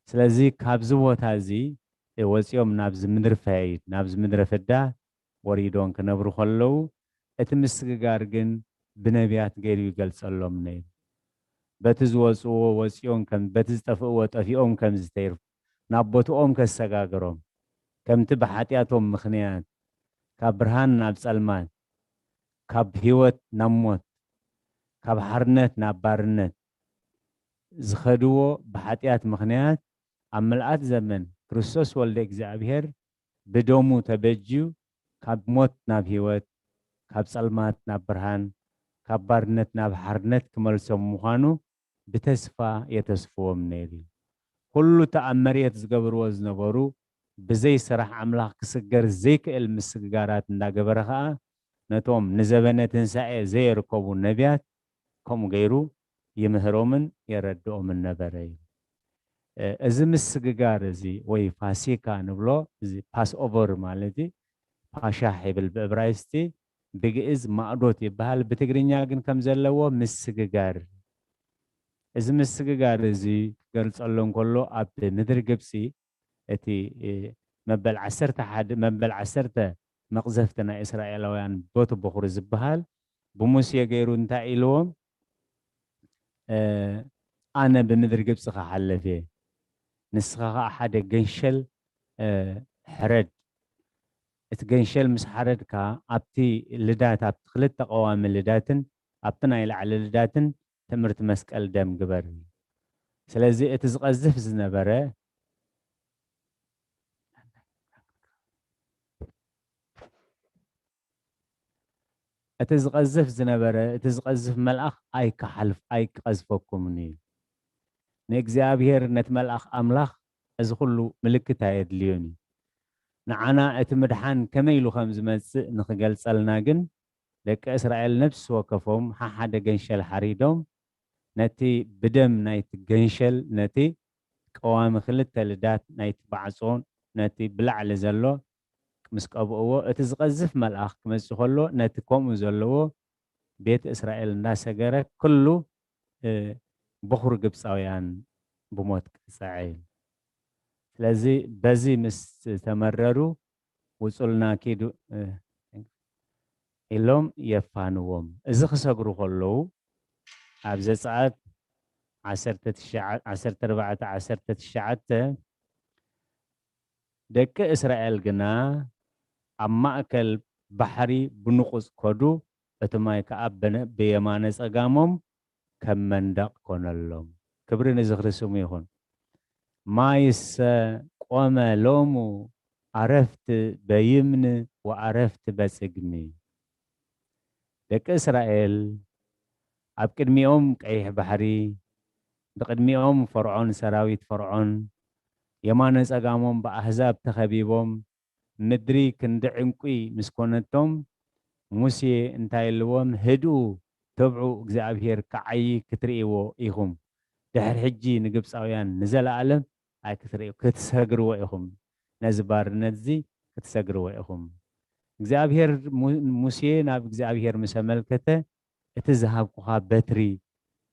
ስለዚ ካብዚ ቦታ እዚ እ፣ ወጺኦም ናብዚ ምድሪ ፈያይድ፣ ናብዚ ምድረ ፍዳ ወሪዶም ክነብሩ ከለዉ እቲ ምስግጋር ግን ብነቢያት ገይሩ ይገልጸሎም ነይሩ። በቲ ዝወጽእዎ ወጺኦም ከም፣ በቲ ዝጠፍእዎ ጠፊኦም ከም ዝተይርፉ፣ ናብ ቦትኦም ከሰጋግሮም፣ ከምቲ ብሓጢኣቶም ምኽንያት ካብ ብርሃን ናብ ጸልማት፣ ካብ ህይወት ናብ ሞት፣ ካብ ሓርነት ናብ ባርነት ዝኸድዎ ብሓጢኣት ምኽንያት ኣብ ምልኣት ዘመን ክርስቶስ ወልደ እግዚኣብሔር ብደሙ ተበጅዩ ካብ ሞት ናብ ህይወት፣ ካብ ጸልማት ናብ ብርሃን፣ ካብ ባርነት ናብ ሓርነት ክመልሶም ምዃኑ ብተስፋ የተስፍዎም ነይሩ እዩ። ኩሉ እቲ ኣብ መሬት ዝገብርዎ ዝነበሩ ብዘይ ስራሕ ኣምላኽ ክስገር ዘይክእል ምስግጋራት እንዳገበረ ኸኣ ነቶም ንዘበነ ትንሳኤ ዘየርከቡ ነቢያት ከምኡ ገይሩ ይምህሮምን የረድኦምን ነበረ እዩ። እዚ ምስግጋር እዚ ወይ ፋሲካ ንብሎ፣ እዚ ፓስ ኦቨር ማለት እዩ። ፓሻሕ ይብል ብዕብራይስጢ፣ ብግእዝ ማእዶት ይበሃል፣ ብትግርኛ ግን ከም ዘለዎ ምስግጋር። እዚ ምስግጋር እዚ ክገልጸሎም ከሎ ኣብ ምድሪ ግብጺ እቲ መበል ዓሰርተ ሓደ መበል ዓሰርተ መቕዘፍቲ ናይ እስራኤላውያን ቦቲ በኹሪ ዝበሃል ብሙሴ ገይሩ እንታይ ኢልዎም? ኣነ ብምድሪ ግብፂ ክሓልፍ እየ፣ ንስኻ ከዓ ሓደ ገንሸል ሕረድ። እቲ ገንሸል ምስ ሓረድካ ኣብቲ ልዳት ኣብቲ ክልተ ቀዋሚ ልዳትን ኣብቲ ናይ ላዕሊ ልዳትን ትእምርቲ መስቀል ደም ግበር። ስለዚ እቲ ዝቐዝፍ ዝነበረ እቲ ዝቐዝፍ ዝነበረ እቲ ዝቐዝፍ መልኣኽ ኣይክሓልፍ ኣይክቐዝፈኩምን እዩ። ንእግዚኣብሔር ነቲ መልኣኽ ኣምላኽ እዚ ኩሉ ምልክት ኣየድልዮን እዩ። ንዓና እቲ ምድሓን ከመይ ኢሉ ከም ዝመጽእ ንኽገልጸልና ግን ደቂ እስራኤል ነፍሲ ወከፎም ሓሓደ ገንሸል ሓሪዶም ነቲ ብደም ናይቲ ገንሸል ነቲ ቀዋሚ ክልተ ልዳት ናይቲ ባዕጾ ነቲ ብላዕሊ ዘሎ ምስ ቀብእዎ እቲ ዝቐዝፍ መልኣኽ ክመጽእ ከሎ ነቲ ከምኡ ዘለዎ ቤት እስራኤል እንዳሰገረ ኩሉ ብኹሪ ግብፃውያን ብሞት ቀፀዐ። ስለዚ በዚ ምስ ተመረሩ ውፁልና ኪዱ ኢሎም የፋንዎም። እዚ ክሰግሩ ከለዉ ኣብ ዘፀኣት ዓሰርተ ኣርባዕተ ዓሰርተ ትሽዓተ ደቂ እስራኤል ግና ኣብ ማእከል ባሕሪ ብንቑጽ ከዱ፣ እቲ ማይ ከኣ ብየማነ ጸጋሞም ከም መንደቕ ኮነሎም። ክብሪ ንዝኽሪ ስሙ ይኹን። ማይሰ ቆመ ሎሙ ኣረፍት በይምን ወኣረፍት በጽግሚ። ደቂ እስራኤል ኣብ ቅድሚኦም ቀይሕ ባሕሪ፣ ብቅድሚኦም ፈርዖን ሰራዊት ፈርዖን፣ የማነ ጸጋሞም ብኣህዛብ ተኸቢቦም፣ ምድሪ ክንዲ ዕንቁ ምስ ኮነቶም፣ ሙሴ እንታይ ኢልዎም? ህድኡ፣ ተብዑ እግዚኣብሄር ክዓዪ ክትርእይዎ ኢኹም። ድሕሪ ሕጂ ንግብጻውያን ንዘለኣለም ኣይክትርእዩ፣ ክትሰግርዎ ኢኹም። ነዚ ባርነት እዚ ክትሰግርዎ ኢኹም። እግዚኣብሄር፣ ሙሴ ናብ እግዚኣብሄር ምስ ኣመልከተ፣ እቲ ዝሃብኩኻ በትሪ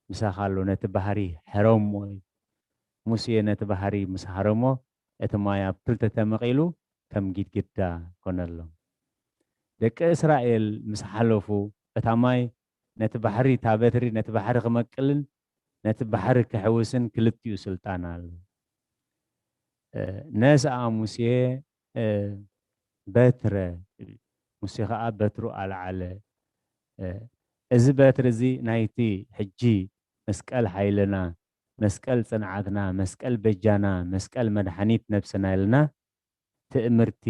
ምሳኻ ኣሎ፣ ነቲ ባሕሪ ሕረሞ። ሙሴ ነቲ ባሕሪ ምስ ሃረሞ፣ እቲ ማይ ኣብ ክልተ ተመቒሉ ከም ጊድግዳ ኮነሎም። ደቂ እስራኤል ምስ ሓለፉ፣ እታ ማይ ነቲ ባሕሪ፣ እታ በትሪ ነቲ ባሕሪ ክመቅልን ነቲ ባሕሪ ክሕውስን ክልቲኡ ስልጣን ኣሎ። ነስኣ ሙሴ በትረ፣ ሙሴ ኸዓ በትሩ ኣልዓለ። እዚ በትሪ እዚ ናይቲ ሕጂ መስቀል ሓይልና፣ መስቀል ጽንዓትና፣ መስቀል በጃና፣ መስቀል መድሓኒት ነብስና ኢልና ትእምርቲ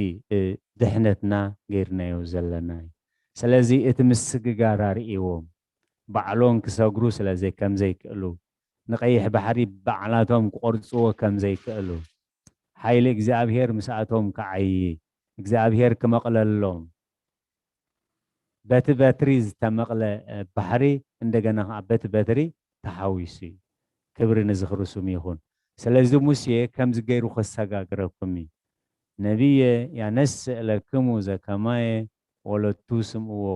ድሕነትና ገይርናዮ ዘለና እዩ። ስለዚ እቲ ምስግጋር ኣርእዎም፣ ባዕሎም ክሰግሩ ስለ ዘይ-፣ ከም ዘይክእሉ፣ ንቐይሕ ባሕሪ ባዕላቶም ክቆርጽዎ ከም ዘይክእሉ፣ ሓይሊ እግዚኣብሄር ምስኣቶም ክዓዪ፣ እግዚኣብሄር ክመቕለሎም፣ በቲ በትሪ ዝተመቕለ ባሕሪ እንደገና ከዓ በቲ በትሪ ተሓዊሱ እዩ። ክብሪ ንዝኽሪ ስሙ ይኹን። ስለዚ ሙሴ ከምዚ ገይሩ ከሰጋግረኩም እዩ። ነቢየ ያነስእ ለክሙ ዘከማየ ወለቱ ስምዕዎ።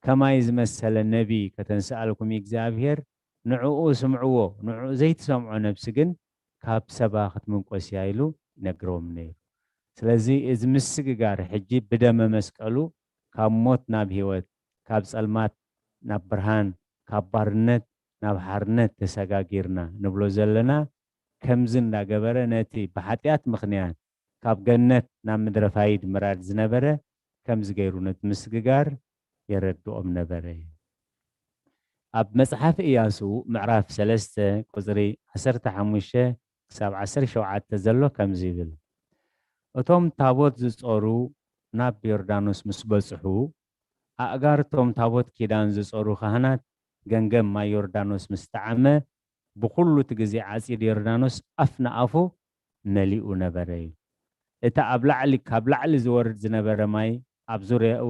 ከማይ ዝመሰለ ነቢ ከተንስኣልኩም እግዚኣብሄር፣ ንዕኡ ስምዕዎ። ንዕኡ ዘይትሰምዖ ነብሲ ግን ካብ ሰባ ክትምንቆስ እያ ኢሉ ይነግሮም ነይሩ። ስለዚ እዚ ምስግጋር ሕጂ ብደመ መስቀሉ ካብ ሞት ናብ ህይወት፣ ካብ ጸልማት ናብ ብርሃን፣ ካብ ባርነት ናብ ሓርነት ተሰጋጊርና ንብሎ ዘለና ከምዚ እንዳገበረ ነቲ ብሓጢኣት ምኽንያት ካብ ገነት ናብ ምድረ ፋይድ ምራድ ዝነበረ ከምዚ ገይሩ ነቲ ምስግጋር የረድኦም ነበረ። ኣብ መጽሓፍ ኢያሱ ምዕራፍ ሰለስተ ቁጽሪ ዓሰርተ ሓሙሽተ ክሳብ ዓሰርተ ሸውዓተ ዘሎ ከምዚ ይብል፣ እቶም ታቦት ዝጾሩ ናብ ዮርዳኖስ ምስ በጽሑ፣ ኣእጋር እቶም ታቦት ኪዳን ዝጾሩ ካህናት ገንገም ማይ ዮርዳኖስ ምስ ጠዓመ፣ ብኹሉ እቲ ግዜ ዓጺድ ዮርዳኖስ ኣፍ ንኣፉ መሊኡ ነበረ እዩ። እቲ ኣብ ላዕሊ፣ ካብ ላዕሊ ዝወርድ ዝነበረ ማይ ኣብ ዙርያኡ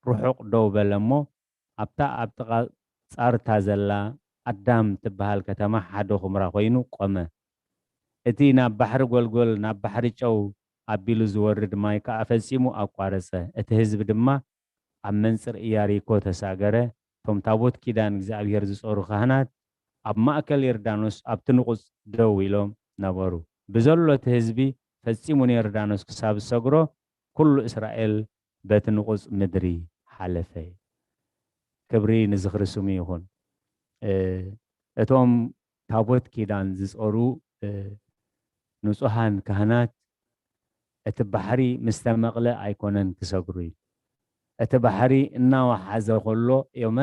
ርሑቕ ደው በለ እሞ፣ ኣብታ ኣብ ጥቓ ጻርታ ዘላ ኣዳም ትበሃል ከተማ ሓደ ኹምራ ኮይኑ ቆመ። እቲ ናብ ባሕሪ ጎልጎል፣ ናብ ባሕሪ ጨው ኣቢሉ ዝወርድ ማይ ከኣ ፈጺሙ ኣቋረጸ። እቲ ህዝቢ ድማ ኣብ መንጽር ኢያሪኮ ተሳገረ። እቶም ታቦት ኪዳን እግዚኣብሔር ዝጾሩ ካህናት ኣብ ማእከል ዮርዳኖስ ኣብቲ ንቑጽ ደው ኢሎም ነበሩ። ብዘሎ እቲ ህዝቢ ፈጺሙ ንዮርዳኖስ ክሳብ ዝሰግሮ፣ ኩሉ እስራኤል በቲ ንቑጽ ምድሪ ሓለፈ። ክብሪ ንዝኽሪ ስሙ ይኹን። እ፣ እቶም ታቦት ኪዳን ዝጾሩ፣ እ፣ ንጹሃን ካህናት እቲ ባሕሪ ምስ ተመቕለ ኣይኮነን ክሰግሩ እዩ። እቲ ባሕሪ እናወሓዘ ከሎ እዮመ፣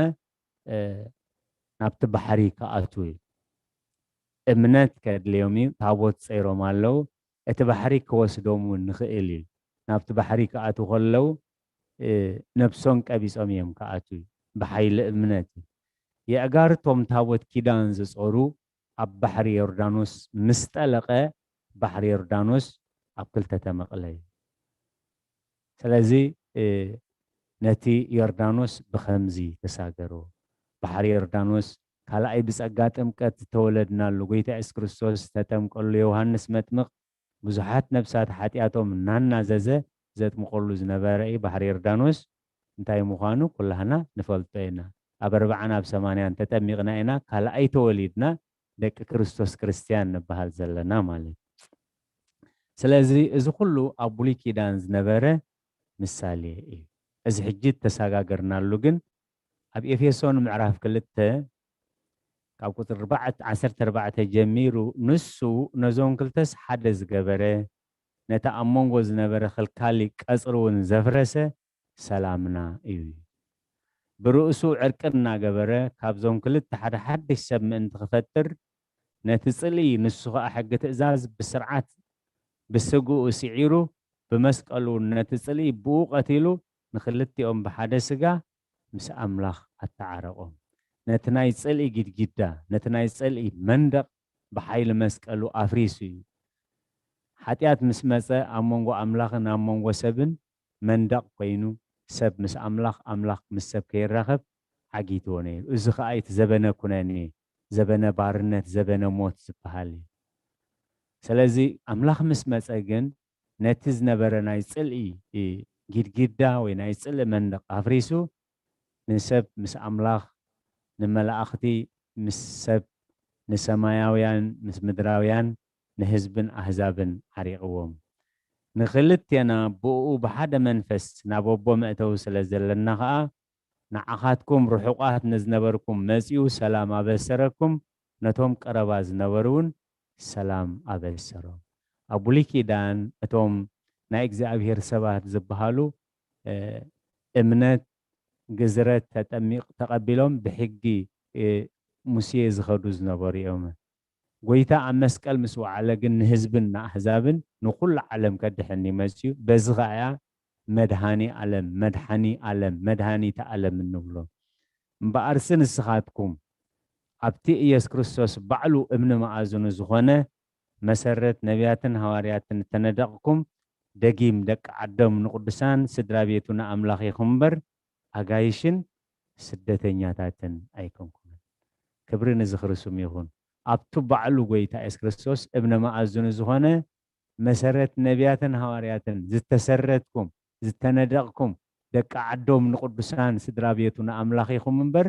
እ፣ ናብቲ ባሕሪ ክኣትዉ እዩ። እምነት ከድልዮም እዩ። ታቦት ጸይሮም ኣለዉ። እቲ ባሕሪ ክወስዶም እውን ንኽእል እዩ። ናብቲ ባሕሪ ክኣትዉ ከለዉ፣ እ፣ ነብሶም ቀቢጾም እዮም ክኣትዉ እዩ። ብሓይሊ እምነት እዩ። የእጋር እቶም ታቦት ኪዳን ዝጾሩ ኣብ ባሕሪ ዮርዳኖስ ምስ ጠለቐ፣ ባሕሪ ዮርዳኖስ ኣብ ክልተ ተመቕለ እዩ። ስለዚ፣ እ፣ ነቲ ዮርዳኖስ ብኸምዚ ተሳገሮ። ባሕሪ ዮርዳኖስ ካልኣይ ብጸጋ ጥምቀት ዝተወለድናሉ፣ ጎይታ የሱስ ክርስቶስ ዝተጠምቀሉ ዮሃንስ መጥምቕ ብዙሓት ነብሳት ሓጢኣቶም እናናዘዘ ዘጥምቐሉ ዝነበረ እዩ። ባሕሪ ዮርዳኖስ እንታይ ምዃኑ ኩላህና ንፈልጦ ኢና። ኣብ ኣርባዓን ኣብ ሰማንያን ተጠሚቕና ኢና ካልኣይ ተወሊድና ደቂ ክርስቶስ ክርስትያን ንበሃል ዘለና ማለት። ስለዚ እዚ ኩሉ ኣብ ብሉይ ኪዳን ዝነበረ ምሳሌ እዩ። እዚ ሕጂ እተሰጋገርናሉ ግን ኣብ ኤፌሶን ምዕራፍ ክልተ ካብ ቁጽሪ ኣርባዕተ፣ ዓሰርተ ኣርባዕተ ጀሚሩ ንሱ ነዞም ክልተስ ሓደ ዝገበረ፣ ነቲ ኣብ መንጎ ዝነበረ ከልካሊ ቀጽሪ እውን ዘፍረሰ ሰላምና እዩ። ብርእሱ ዕርቂ እናገበረ ካብዞም ክልተ ሓደ ሓድሽ ሰብ ምእንቲ ክፈጥር፣ ነቲ ጽልኢ ንሱ ኸኣ ሕጊ ትእዛዝ ብስርዓት ብስግኡ ስዒሩ ብመስቀሉ ነቲ ጽልኢ ብኡ ቀቲሉ ንክልቲኦም ብሓደ ስጋ ምስ ኣምላኽ ኣተዓረቖም። ነቲ ናይ ጽልኢ ጊድጊዳ፣ ነቲ ናይ ጽልኢ መንደቕ ብሓይሊ መስቀሉ ኣፍሪሱ እዩ። ሓጢኣት ምስ መጸ ኣብ መንጎ ኣምላኽን ኣብ መንጎ ሰብን መንደቕ ኮይኑ፣ ሰብ ምስ ኣምላኽ፣ ኣምላኽ ምስ ሰብ ከይራኸብ ዓጊትዎ ነይሩ። እዚ ኸኣ እቲ ዘበነ ኩነኔ፣ ዘበነ ባርነት፣ ዘበነ ሞት ዝበሃል እዩ። ስለዚ ኣምላኽ ምስ መጸ ግን ነቲ ዝነበረ ናይ ጽልኢ ጊድጊዳ ወይ ናይ ጽልኢ መንደቕ ኣፍሪሱ ንሰብ ምስ ኣምላኽ፣ ንመላእኽቲ ምስ ሰብ፣ ንሰማያውያን ምስ ምድራውያን፣ ንህዝብን ኣህዛብን ዓሪቕዎም። ንኽልቴና ብእኡ ብሓደ መንፈስ ናብ ኣቦ መእተዊ ስለ ዘለና ኸኣ ንዓኻትኩም ርሑቓት ንዝነበርኩም መጺኡ ሰላም ኣበሰረኩም፣ ነቶም ቀረባ ዝነበሩ እውን ሰላም ኣበሰሮም። ኣብ ብሉይ ኪዳን እቶም ናይ እግዚኣብሔር ሰባት ዝበሃሉ፣ እ፣ እምነት፣ ግዝረት ተጠሚቕ-፣ ተቐቢሎም ብሕጊ፣ እ፣ ሙሴ ዝኸዱ ዝነበሩ እዮም። ጎይታ ኣብ መስቀል ምስ ወዓለ ግን ንህዝብን ንኣህዛብን ንኹሉ ዓለም ከድሕን እዩ መጺኡ። በዚ ኸኣ እያ መድሃኒ ዓለም፣ መድሓኒ ዓለም፣ መድሃኒተ ዓለም እንብሎ። እምበኣርሲ ንስኻትኩም ኣብቲ ኢየሱስ ክርስቶስ ባዕሉ እምኒ መኣዝኑ ዝኾነ መሰረት ነቢያትን ሃዋርያትን እተነደቕኩም፣ ደጊም ደቂ ዓዶም ንቕዱሳን ስድራ ቤቱ ንኣምላኽ ኢኹም እምበር፣ ኣጋይሽን ስደተኛታትን ኣይኮንኩምን። ክብሪ ንዝኽሪ ስሙ ይኹን። ኣብቲ ባዕሉ ጎይታ የሱስ ክርስቶስ እብነ መኣዝኑ ዝኾነ መሰረት ነቢያትን ሃዋርያትን ዝተሰረትኩም፣ ዝተነደቕኩም፣ ደቂ ዓዶም ንቕዱሳን ስድራ ቤቱ ንኣምላኽ ኢኹም እምበር፣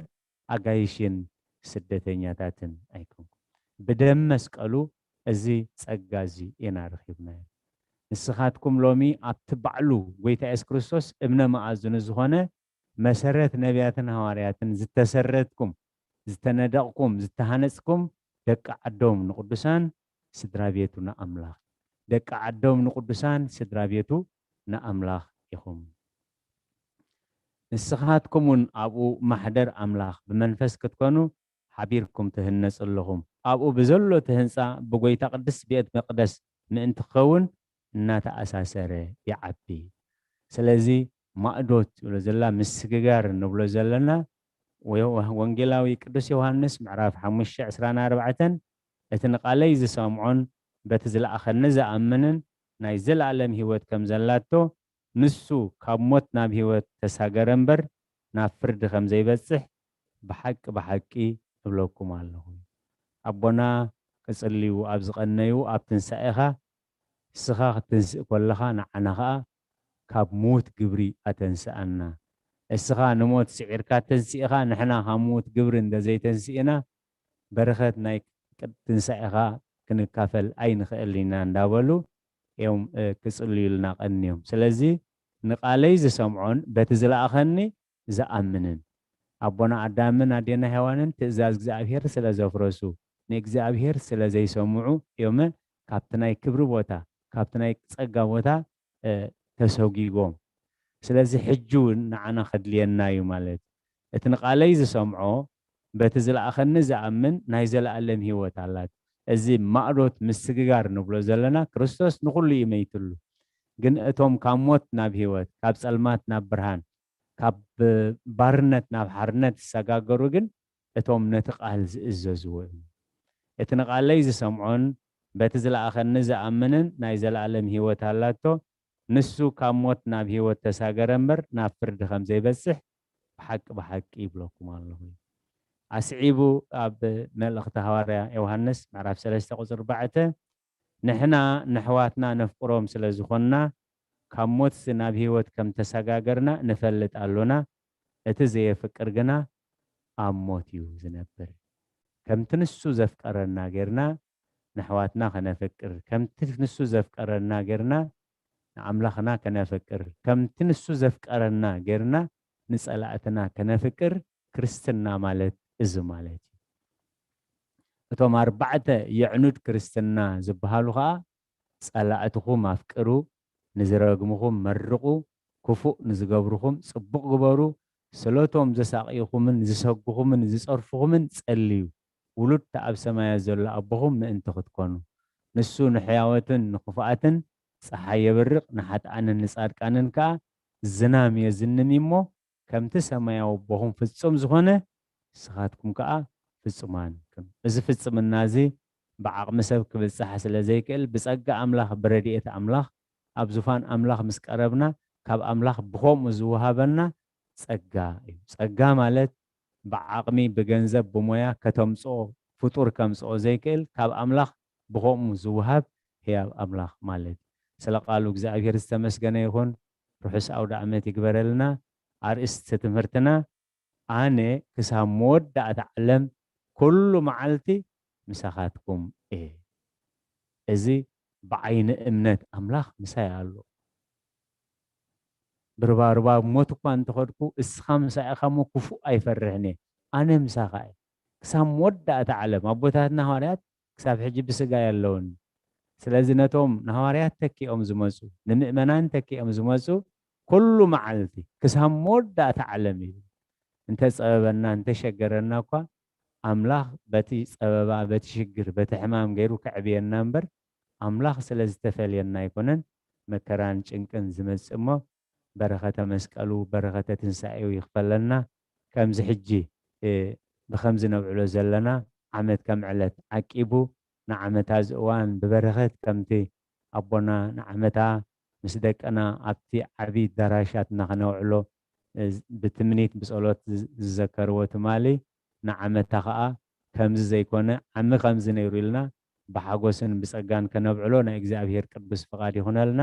ኣጋይሽን ስደተኛታትን ኣይኮንኩም። ብደም መስቀሉ እዚ ጸጋ እዚ ኢና ረኺብናዮ። ንስኻትኩም ሎሚ ኣብቲ ባዕሉ ጎይታ የሱስ ክርስቶስ እብነ መኣዝኑ ዝኾነ መሰረት ነቢያትን ሃዋርያትን ዝተሰረትኩም፣ ዝተነደቕኩም፣ ዝተሃነጽኩም ደቂ ዓዶም ንቕዱሳን ስድራ ቤቱ ንኣምላኽ፣ ደቂ ዓዶም ንቅዱሳን፣ ስድራ ቤቱ ንኣምላኽ ኢኹም። ንስኻትኩም እውን ኣብኡ ማሕደር ኣምላኽ ብመንፈስ ክትኮኑ ሓቢርኩም ትህነጹ ኣለኹም። ኣብኡ ብዘሎ እቲ ህንጻ ብጎይታ ቅድስት ቤት መቅደስ ምእንቲ ክኸውን እናተኣሳሰረ ይዓቢ። ስለዚ ማእዶት ዝብሎ ዘላ ምስግጋር ንብሎ ዘለና ወ-፣ ወንጌላዊ ቅዱስ ዮሃንስ ምዕራፍ ሓሙሽተ ዕስራን ኣርባዕተን፣ እቲ ንቃለይ ዝሰምዖን በቲ ዝለኣኸኒ ዝኣምንን ናይ ዘለኣለም ህይወት ከም ዘላቶ፣ ንሱ ካብ ሞት ናብ ህይወት ተሳገረ እምበር ናብ ፍርዲ ከም ዘይበጽሕ ብሓቂ ብሓቂ እብለኩም ኣለኹ። ኣቦና ክጽልዩ ኣብ ዝቐነዩ ኣብ ትንሳኤኻ፣ እስኻ ክትንስእ ከለኻ ንዓና ኸኣ ካብ ምዉት ግብሪ ኣተንስኣና። እስኻ ንሞት ስዒርካ ተንሲእኻ፣ ንሕና ካብ ምዉት ግብሪ እንተ ዘይተንሲእና፣ በረኸት ናይ ቅድ-፣ ትንሳኤኻ ክንካፈል ኣይንኽእልን ኢና እንዳበሉ እዮም፣ እ፣ ክጽልዩልና ቀንዮም። ስለዚ ንቃለይ ዝሰምዖን በቲ ዝለኣኸኒ ዝኣምንን፣ ኣቦና ኣዳምን ኣዴና ሄዋንን ትእዛዝ እግዚኣብሄር ስለ ዘፍረሱ፣ ንእግዚኣብሄር ስለ ዘይሰምዑ እዮም ካብቲ ናይ ክብሪ ቦታ፣ ካብቲ ናይ ጸጋ ቦታ፣ እ፣ ተሰጒጎም። ስለዚ ሕጂ እውን ንዓና ከድልየና እዩ ማለት እዩ። እቲ ንቃለይ ዝሰምዖ፣ በቲ ዝለኣኸኒ ዝኣምን ናይ ዘለኣለም ህይወት ኣላት። እዚ ማእዶት ምስግጋር ንብሎ ዘለና፣ ክርስቶስ ንኹሉ እዩ መይትሉ። ግን እቶም ካብ ሞት ናብ ህይወት፣ ካብ ጸልማት ናብ ብርሃን፣ ካብ ባርነት ናብ ሓርነት ዝሰጋገሩ ግን እቶም ነቲ ቃል ዝእዘዝዎ እዮም። እቲ ንቃለይ ዝሰምዖን በቲ ዝለኣኸኒ ዝኣምንን ናይ ዘለኣለም ህይወት ኣላቶ። ንሱ ካብ ሞት ናብ ህይወት ተሳገረ እምበር ናብ ፍርዲ ከም ዘይበጽሕ ብሓቂ ብሓቂ ይብለኩም ኣለኹ። ኣስዒቡ ኣብ መልእኽቲ ሃዋርያ ዮሃንስ ምዕራፍ ሰለስተ ቁጽሪ ኣርባዕተ፣ ንሕና ነሕዋትና ነፍቅሮም ስለ ዝኾንና፣ ካብ ሞትሲ ናብ ህይወት ከም ተሰጋገርና ንፈልጥ ኣሎና። እቲ ዘየፍቅር ግና ኣብ ሞት እዩ ዝነብር። ከምቲ ንሱ ዘፍቀረና ጌርና ነሕዋትና ከነፍቅር፣ ከምቲ ንሱ ዘፍቀረና ጌርና ንኣምላኽና ከነፍቅር፣ ከምቲ ንሱ ዘፍቀረና ጌርና ንጸላእትና ከነፍቅር፣ ክርስትና ማለት እዚ ማለት እዩ። እቶም ኣርባዕተ የዕኑድ ክርስትና ዝበሃሉ ኸኣ፣ ጸላእትኹም ኣፍቅሩ፣ ንዝረግምኹም መርቑ፣ ክፉእ ንዝገብርኹም ጽቡቕ ግበሩ፣ ስለቶም ዘሳቕይኹምን ዝሰጉኹምን ዝጸርፍኹምን ጸልዩ፣ ውሉድ ኣብ ሰማያት ዘሎ ኣቦኹም ምእንቲ ክትኮኑ። ንሱ ንሕያወትን ንኽፉኣትን ጸሓይ የብርቕ፣ ንሓጥኣንን ንጻድቃንን ከኣ ዝናም የዝንም እዩ እሞ፣ ከምቲ ሰማያዊ ኣቦኹም ፍጹም ዝኾነ፣ ንስኻትኩም ከኣ ፍጹማን ኩኑ። እዚ ፍጽምና እዚ ብዓቕሚ ሰብ ክብጻሕ ስለ ዘይክእል፣ ብጸጋ ኣምላኽ፣ ብረድኤት ኣምላኽ፣ ኣብ ዙፋን ኣምላኽ ምስ ቀረብና፣ ካብ ኣምላኽ ብኸምኡ ዝወሃበና ጸጋ እዩ። ጸጋ ማለት ብዓቕሚ፣ ብገንዘብ፣ ብሞያ ከተምጽኦ፣ ፍጡር ከምጽኦ ዘይክእል፣ ካብ ኣምላኽ ብኸምኡ ዝወሃብ ህያብ ኣምላኽ ማለት እዩ። ስለ ቃሉ እግዚኣብሔር ዝተመስገነ ይኹን። ርሑስ ኣውደ ዓመት ይግበረልና። ኣርእስቲ ትምህርትና፣ ኣነ ክሳብ መወዳእታ ዓለም ኩሉ መዓልቲ ምሳኻትኩም እየ። እዚ ብዓይኒ እምነት ኣምላኽ ምሳይ ኣሎ። ብርባርባ ሞት እኳ እንተኸድኩ፣ እስኻ ምሳይ ኢኻ እሞ ክፉእ ኣይፈርሕን እየ። ኣነ ምሳኻ እየ። ክሳብ መወዳእታ ዓለም፣ ኣቦታትና ሃዋርያት ክሳብ ሕጂ ብስጋ የለውን። ስለዚ ነቶም ንሃዋርያት ተኪኦም ዝመጹ፣ ንምእመናን ተኪኦም ዝመጹ፣ ኩሉ መዓልቲ ክሳብ መወዳእታ ዓለም እዩ። እንተ ጸበበና፣ እንተ ሸገረና እኳ፣ ኣምላኽ በቲ ጸበባ፣ በቲ ሽግር፣ በቲ ሕማም ገይሩ ከዕብየና እምበር፣ ኣምላኽ ስለ ዝተፈልየና ኣይኮነን መከራን ጭንቅን ዝመጽእ እሞ፣ በረኸተ መስቀሉ፣ በረኸተ ትንሳኤኡ ይኽፈለና። ከምዚ ሕጂ፣ እ፣ ብኸምዚ ነብዕሎ ዘለና ዓመት ከም ዕለት ዓቂቡ፣ ንዓመታ እዚ እዋን ብበረኸት ከምቲ ኣቦና ንዓመታ ምስ ደቅና ኣብቲ ዓቢ ኣዳራሻትና ከነውዕሎ፣ እ፣ ብትምኒት ብጸሎት ዝ-፣ ዝዘከርዎ ትማሊ፣ ንዓመታ ኸኣ ከምዚ ዘይኮነ፣ ዓሚ ከምዚ ነይሩ ኢልና ብሓጎስን ብጸጋን ከነብዕሎ ናይ እግዚኣብሔር ቅዱስ ፍቓድ ይኹነልና።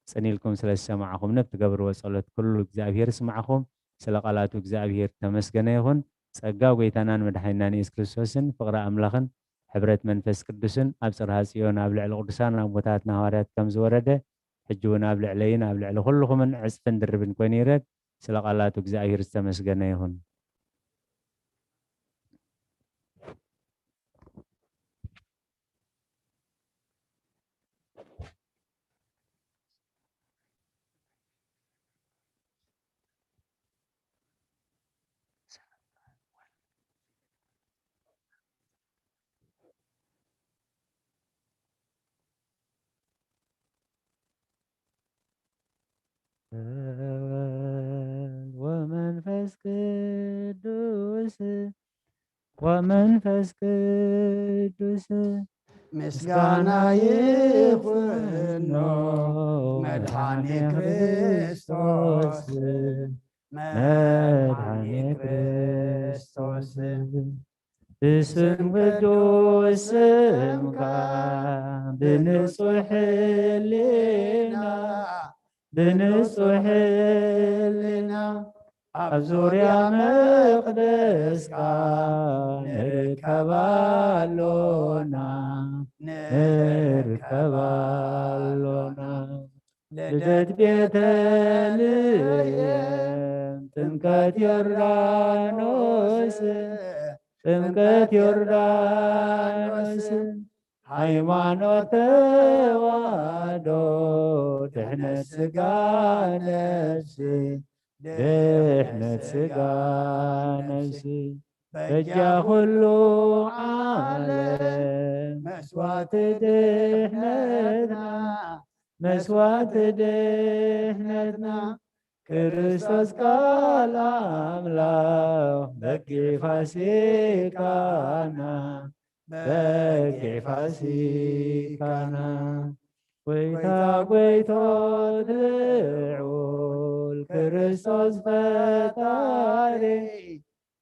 ጽን ኢልኩም ስለ ዝሰማዕኹምኒ፣ ብትገብርዎ ጸሎት ኩሉ እግዚኣብሔር ይስማዕኹም። ስለ ቃላቱ እግዚኣብሔር ተመስገነ ይኹን። ጸጋ ጐይታናን መድሓኒናን የሱስ ክርስቶስን ፍቕሪ ኣምላኽን ሕብረት መንፈስ ቅዱስን ኣብ ጽርሃ ጽዮን ኣብ ልዕሊ ቅዱሳን ኣቦታትና ሃዋርያት ከም ዝወረደ፣ ሕጂ እውን ኣብ ልዕለይን ኣብ ልዕሊ ኩልኹምን ዕጽፍን ድርብን ኮይኑ ይረድ። ስለ ቃላቱ እግዚኣብሔር ዝተመስገነ ይኹን። ወወልድ ወመንፈስ ቅዱስ ወመንፈስ ቅዱስ ምስጋና ይኹኖ መድኃኔ ክርስቶስ መድኃኔ ክርስቶስ። ብስም ቅዱስ ስምካ ብንጹሕ ሕሊና ብንጹሕ ሕሊና ኣብ ዙርያ መቕደስካ ንርከብ ኣሎና ንርከብ ኣሎና። ልደት ቤተልሔም ጥምቀት ዮርዳኖስ ጥምቀት ዮርዳኖስ ሃይማኖት ተዋህዶ ድሕነት ስጋ ነፍሲ ድሕነት ስጋ ነፍሲ በጃ ኩሉ ዓለም መስዋዕቲ ድሕነትና መስዋዕቲ ድሕነትና ክርስቶስ ቃል ኣምላኽ በጊዕ ፋሲካና በጊዕ ፋሲካና ጎይታ ጎይቶት ልዑል ክርስቶስ ፈጣሪ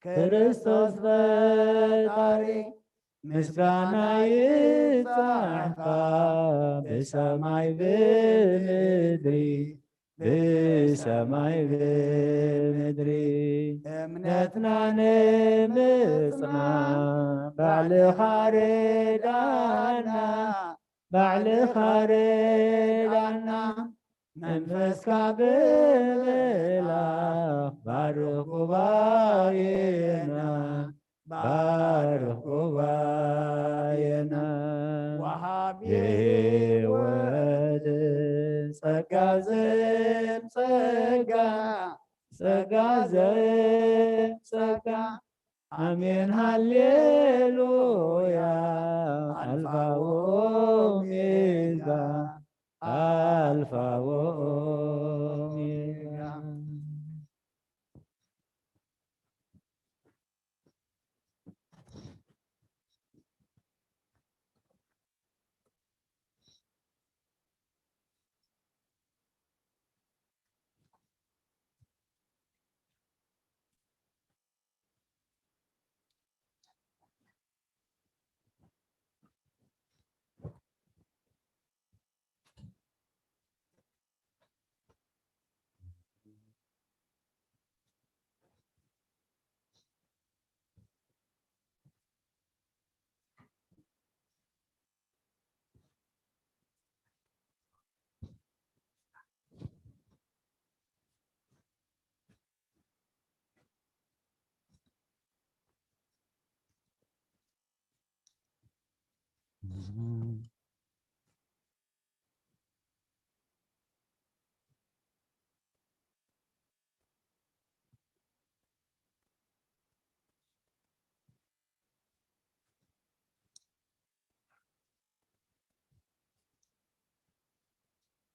ክርስቶስ ፈጣሪ ምስጋና ይብጻሕካ ብሰማይ ብምድሪ ብሰማይ ብምድሪ እምነትና ንምጽና ባዕልኻ ርዳና ባዕልኻ ርዳና መንፈስካ ብምልኣኽ ባርኽ ጉባኤና ባርኽ ጉባኤና ወሃቢ ሕይወት ጸጋ ዘም ጸጋ ጸጋ ዘም ጸጋ ኣሜን ሃሌሉያ ኣልፋ ወኦሜጋ ኣልፋ ወኦሜጋ።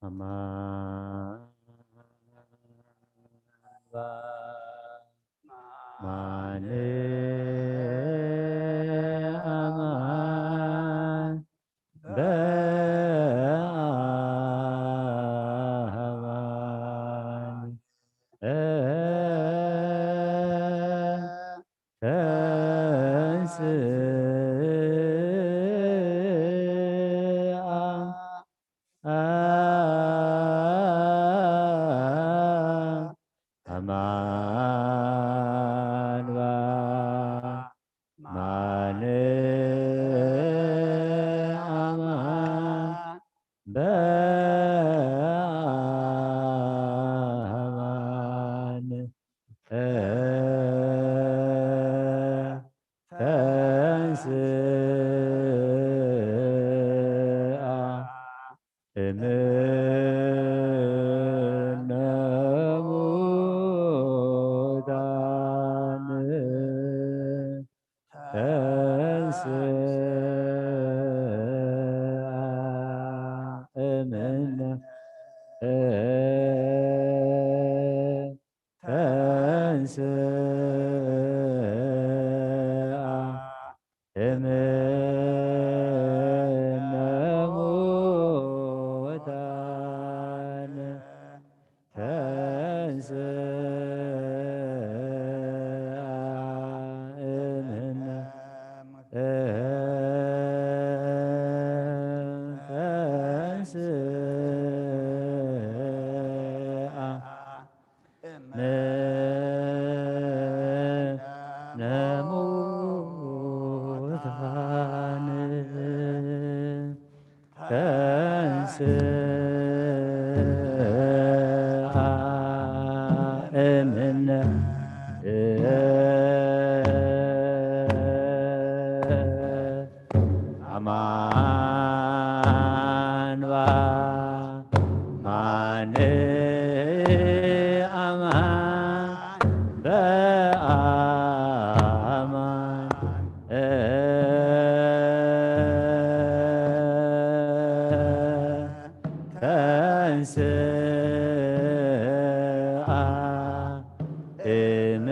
ኣማን በአማን በአማን ተንሥአ አማን በአማን አማን በአማን ተንሥአ እምነ ሙታን ተንሥአ እምነ እምነ አማን በአማን አማን በአማን ተንስአ እምነ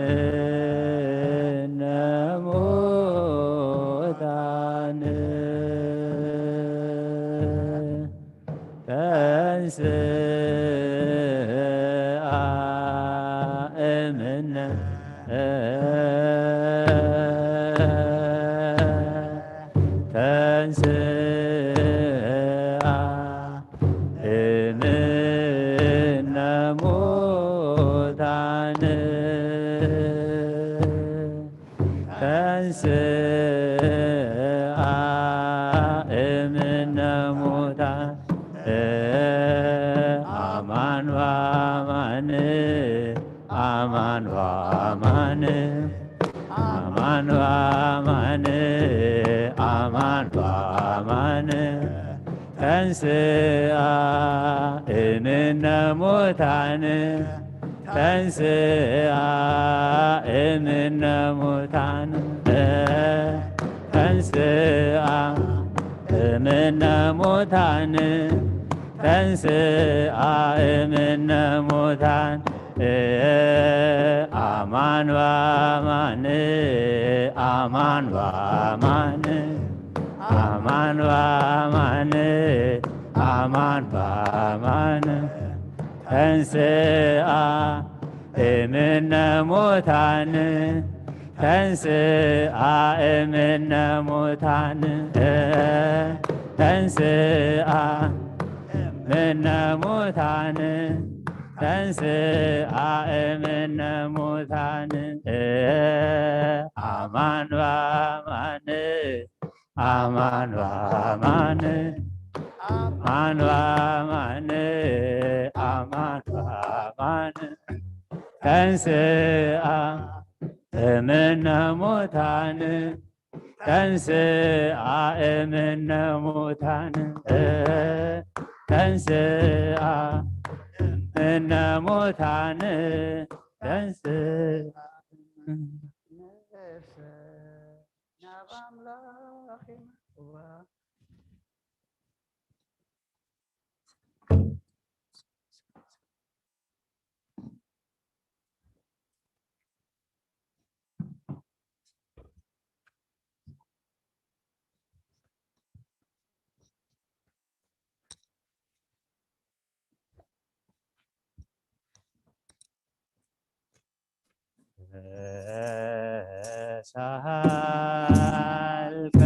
ሙታን ተንስአ እምነ ተንስአ እምነ ሙታን ተንስአ እምነ ሙታን አማን በአማን አማን በአማን አማን በአማን አማን በአማን ተንስአ እምነ ሙታን ተንስአ እምነ ሙታን ተንስአ እምነ ሙታን ተንስአ እምነ ሙታን አማን በአማን አማን በአማን አማን በአማን አማን በአማን ተንስአ እምነ ሙታን ተንስአ እምነ ሙታን ተንስአ እምነ ሙታን ተንስአ እምነ ሙታን አማን በአማን አማን በአማን አማን በአማን አማን በአማን ተንስአ እምነ ሙታን ተንስአ እምነ ሙታን ተንስአ እምነ ሙታን ተንስአ ነፍሰ ናብ ኣምላኽ ይመልስዋ። ሳልከ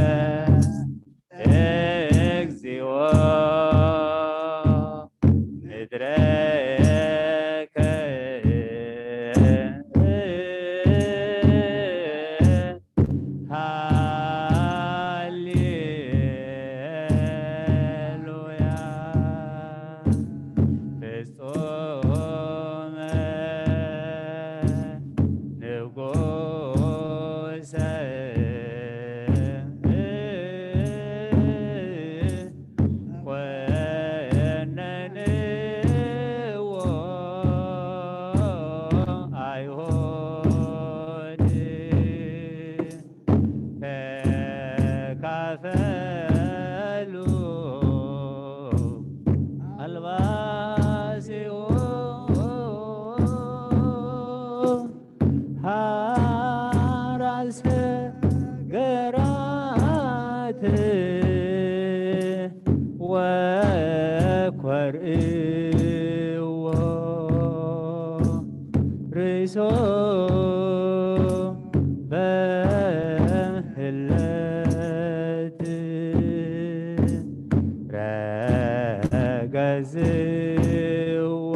እግዚኦ ምድረከ ሃሌሉያ ፍጹመ ንጉሰ ኮነንዎ ኣይሁድ ተካፈሉ ኣልባሲሁ ሃራሰ ገራት ወኮርእዎ ርእሶ በህለት ረገዝዎ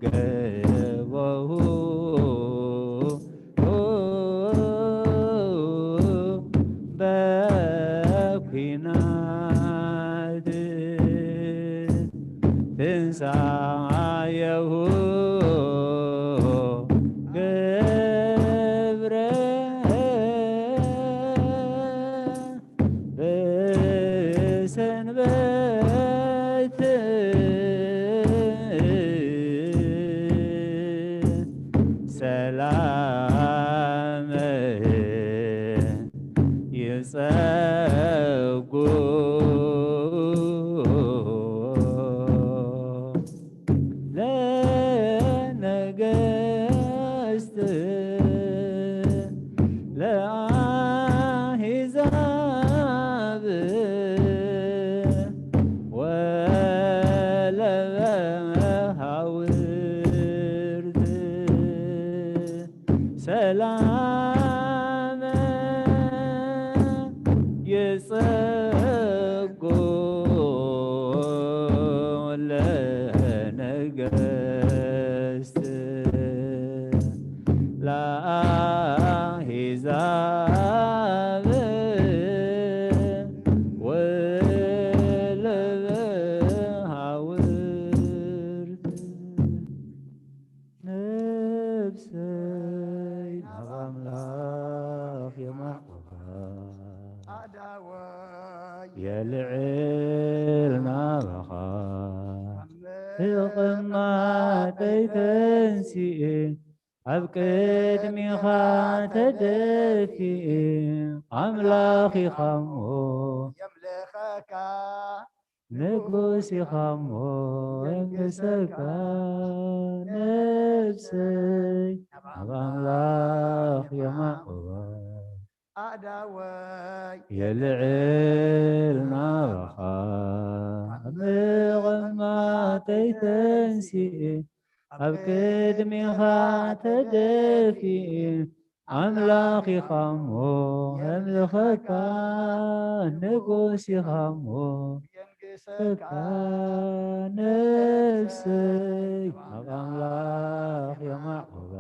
ገቦሁ በኩናት ትንሳኤሁ ገብረ ብሰንበት ሰላም ይጸጉ ለነገስት ለአሕዛብ ወለበሃውርት ሰላም ይጸጉ ለነገስት ለአሕዛብ ወለበሃውርት ነፍሰይ ናብ ኣምላኽ የማዕቁባ። ኣእዳወይ የልዕል ናባኻ ካብ ተቐማጠይ ተንሲኤ ኣብ ቅድሚኻ ተደፊኤ ኣምላኽ ኢኻ እሞ የምልኸካ ንጉስ ኢኻ እሞ የንግሰካ ነፍሰይ ናብ ኣምላኽ የማዕቁባ። ኣእዳወይ የልዕል ናባኻ ኣብ ምቕማጠይ ተንሲኤ ኣብ ቅድሚኻ ተደፊኤ ኣምላኽ ኢኻ እሞ የምልኸካ ንጉስ ኢኻ እሞ የንግሰካ ነፍሰይ ኣብ ኣምላኽ የማዕቁባ።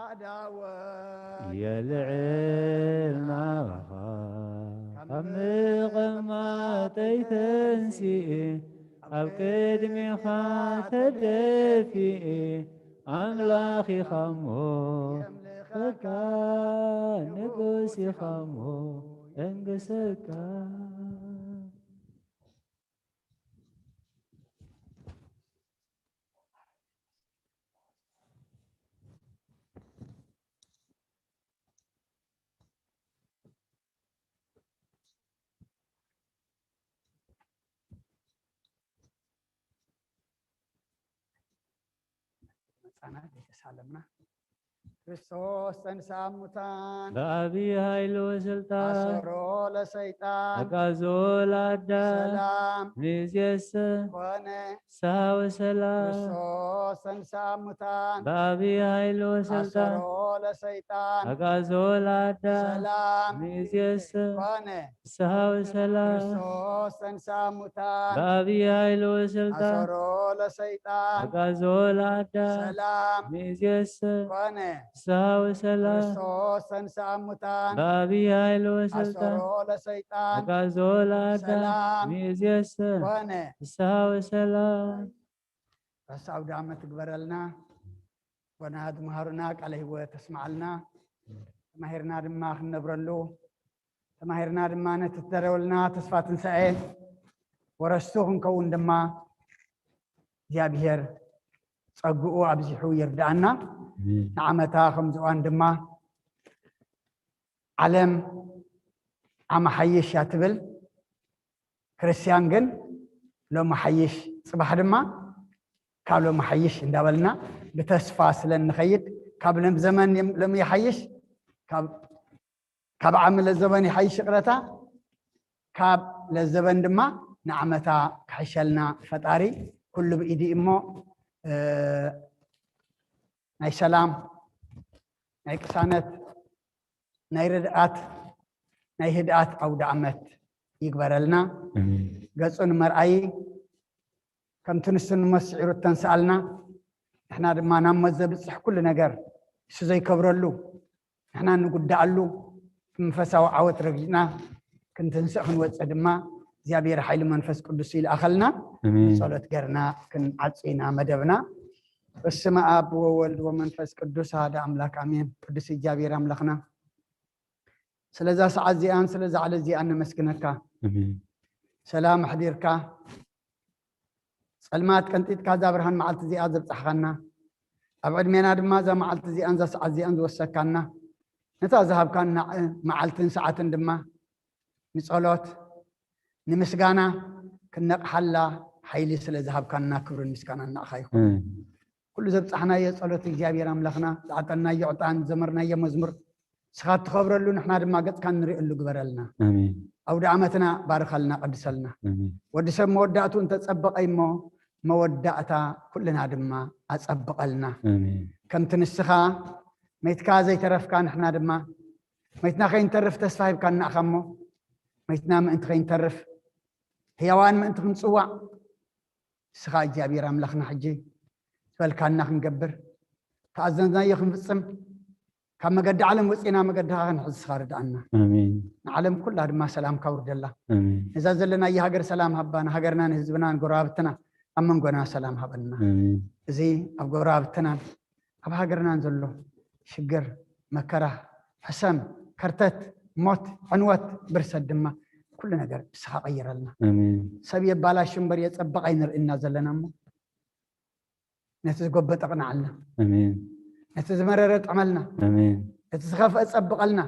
ኣእዳወይ የልዕል ናባኻ ካብ ምቕማጠይ ተንሲኤ ኣብ ቅድሚኻ ተደፊኤ ኣምላኽ ኢኻ እሞ የምልኸካ ንጉስ ኢኻ እሞ የንግሰካ። መጻና ዘይተሳለምና። ክርስቶስ ተንሥአ እሙታን ብኣብይ ኃይል ወስልጣን ኣሰሮ ለሰይጣን ኣግዓዞ ለአዳም ሰላም ሚእዜሰ ኮነ። ፍስሐ ወሰላም። ክርስቶስ ተንሥአ እሙታን ብኣብይ ኃይል ወስልጣን ኣሰሮ ለሰይጣን ኣግዓዞ ለአዳም ሰላም ሚእዜሰ ኮነ። ፍስሐ ወሰላም። ክርስቶስ ተንሥአ እሙታን ብኣብይ ኃይል ወስልጣን ኣሰሮ ለሰይጣን ኣግዓዞ ለአዳም ሰላም ሚእዜሰ ኮነ። ፍስሐ ወሰላም። ክርስቶስ ተንሥአ እሙታን ብኣብይ ኃይል ወስልጣን ኣሰሮ ለሰይጣን ኣግዓዞ ለአዳም ሰላም ሚእዜሰ ኮነ። ፍስሐ ወሰላም። ርሑስ ኣውደ ዓመት ትግበረልና። ጓና ትምሃሩና፣ ቃለ ህይወት ተስምዓልና። ተማሂርና ድማ ክንነብረሉ፣ ተማሂርና ድማ ነቲ ትደለወልና ተስፋ ትንሳኤ ወረስቱ ክንከውን ድማ እግዚኣብሔር ጸግኡ ኣብዚሑ ይርድኣና። ኣሜን። ንዓመታ ከምዚ እዋን ድማ ዓለም ዓመ ሓይሽ እያ ትብል። ክርስትያን ግን ሎሚ ሓይሽ፣ ጽባሕ ድማ ካብ ሎሚ ሓይሽ እንዳበልና ብተስፋ ስለ እንኸይድ፣ ካብ ሎም-፣ ዘመን የም-፣ ሎሚ ይሓይሽ፣ ካብ፣ ካብ ዓሚ ለዘበን ይሓይሽ፣ ይቕረታ፣ ካብ ለዘበን ድማ ንዓመታ ክሕሸልና ፈጣሪ ኩሉ ብኢዱ እዩ እሞ፣ እ፣ ናይ ሰላም፣ ናይ ቅሳነት፣ ናይ ርድኣት፣ ናይ ህድኣት ኣውደ ዓመት ይግበረልና። ኣሜን። ገጹ ንመርኣዪ ከምቲ ንሱ ንሞት ስዒሩ እተንስኣልና፣ ንሕና ድማ ናብ ሞት ዘብጽሕ ኩሉ ነገር ንሱ ዘይከብረሉ፣ ንሕና እንጉዳኣሉ፣ መንፈሳዊ ዓወት ረጊጽና ክንትንስእ ክንወጽእ ድማ እግዚኣብሔር ሓይሊ መንፈስ ቅዱስ ይልኣኸልና። ብጸሎት ገርና ክንዓጽ ኢና መደብና። በስመ ኣብ ወወልድ ወመንፈስ ቅዱስ ኣሐደ ኣምላክ ኣሜን። ቅዱስ እግዚኣብሔር ኣምላኽና፣ ስለዛ ሰዓት እዚኣን ስለዛ ዕለት እዚኣን ነመስግነካ። ሰላም ኣሕዲርካ፣ ጸልማት ቀንጢጥካ እዛ ብርሃን መዓልቲ እዚኣ ዘብጻሕኻና፣ ኣብ ዕድሜና ድማ እዛ መዓልቲ እዚኣን እዛ ሰዓት እዚኣን ዝወሰካና፣ ነታ ዝሃብካና መዓልትን ሰዓትን ድማ ንጸሎት፣ ንምስጋና ክነቕሓላ ሓይሊ ስለ ዝሃብካና ክብርን ምስጋናን ንዓኻ ይኹን። ኩሉ ዘብጻሕናዮ ጸሎት እግዚኣብሔር ኣምላኽና፣ ዝዓጠናዮ ዕጣን፣ ዘመርናዮ መዝሙር ንስኻ እትኸብረሉ፣ ንሕና ድማ ገጽካ ንርእየሉ ግበረልና። ኣውደ ዓመትና ባርኸልና፣ ቀድሰልና። ወዲ ሰብ መወዳእቱ እንተጸበቐ እሞ መወዳእታ ኩልና ድማ ኣጸብቐልና። ከምቲ ንስኻ መይትካ ዘይተረፍካ፣ ንሕና ድማ መይትና ከይንተርፍ ተስፋ ሂብካና ኢኻ እሞ፣ መይትና ምእንቲ ከይንተርፍ፣ ህያዋን ምእንቲ ክንጽዋዕ፣ ንስኻ እግዚኣብሔር ኣምላኽና ሕጂ ዝበልካና ክንገብር፣ ተኣዘዝናዮ ክንፍጽም፣ ካብ መገዲ ዓለም ወጺና መገድኻ ክንሕዝ ንስኻ ርድኣና። ንዓለም ኩላ ድማ ሰላምካ ውርደላ። ነዛ ዘለናዮ ሃገር ሰላም ሃባ፣ ንሃገርና ንህዝብና ንጎረባብትና ኣብ መንጎና ሰላም ሃበና። እዚ ኣብ ጎረባብትናን ኣብ ሃገርናን ዘሎ ሽግር፣ መከራ፣ ሕሰም፣ ከርተት፣ ሞት፣ ዕንወት፣ ብርሰት ድማ ኩሉ ነገር ንስኻ ቀይረልና። ሰብ የባላሹ እምበር የጸብቕ ኣይንርእና ዘለና እሞ፣ ነቲ ዝጎበጠ ቅንዓልና፣ ነቲ ዝመረረ ጥዕመልና፣ ነቲ ዝኸፍአ ጸብቐልና፣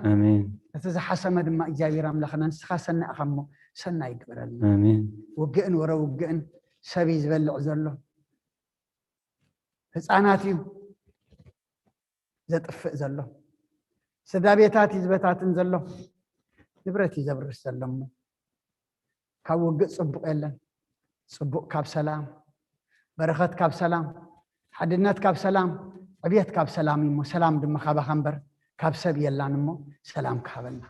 ነቲ ዝሓሰመ ድማ እግዚኣብሔር ኣምላኽና ንስኻ ሰናይ ኢኻ እሞ ሰናይ ይግበረልና። ውግእን ወረ ውግእን ሰብ እዩ ዝበልዕ ዘሎ። ህፃናት እዩ ዘጥፍእ ዘሎ። ስድራ ቤታት እዩ ዝበታትን ዘሎ። ንብረት እዩ ዘብርስ ዘሎ እሞ፣ ካብ ውግእ ጽቡቕ የለን። ጽቡቕ ካብ ሰላም፣ በረኸት ካብ ሰላም፣ ሓድነት ካብ ሰላም፣ ዕብየት ካብ ሰላም እዩ እሞ፣ ሰላም ድማ ካባኻ እምበር ካብ ሰብ የላን እሞ፣ ሰላም ክሃበና።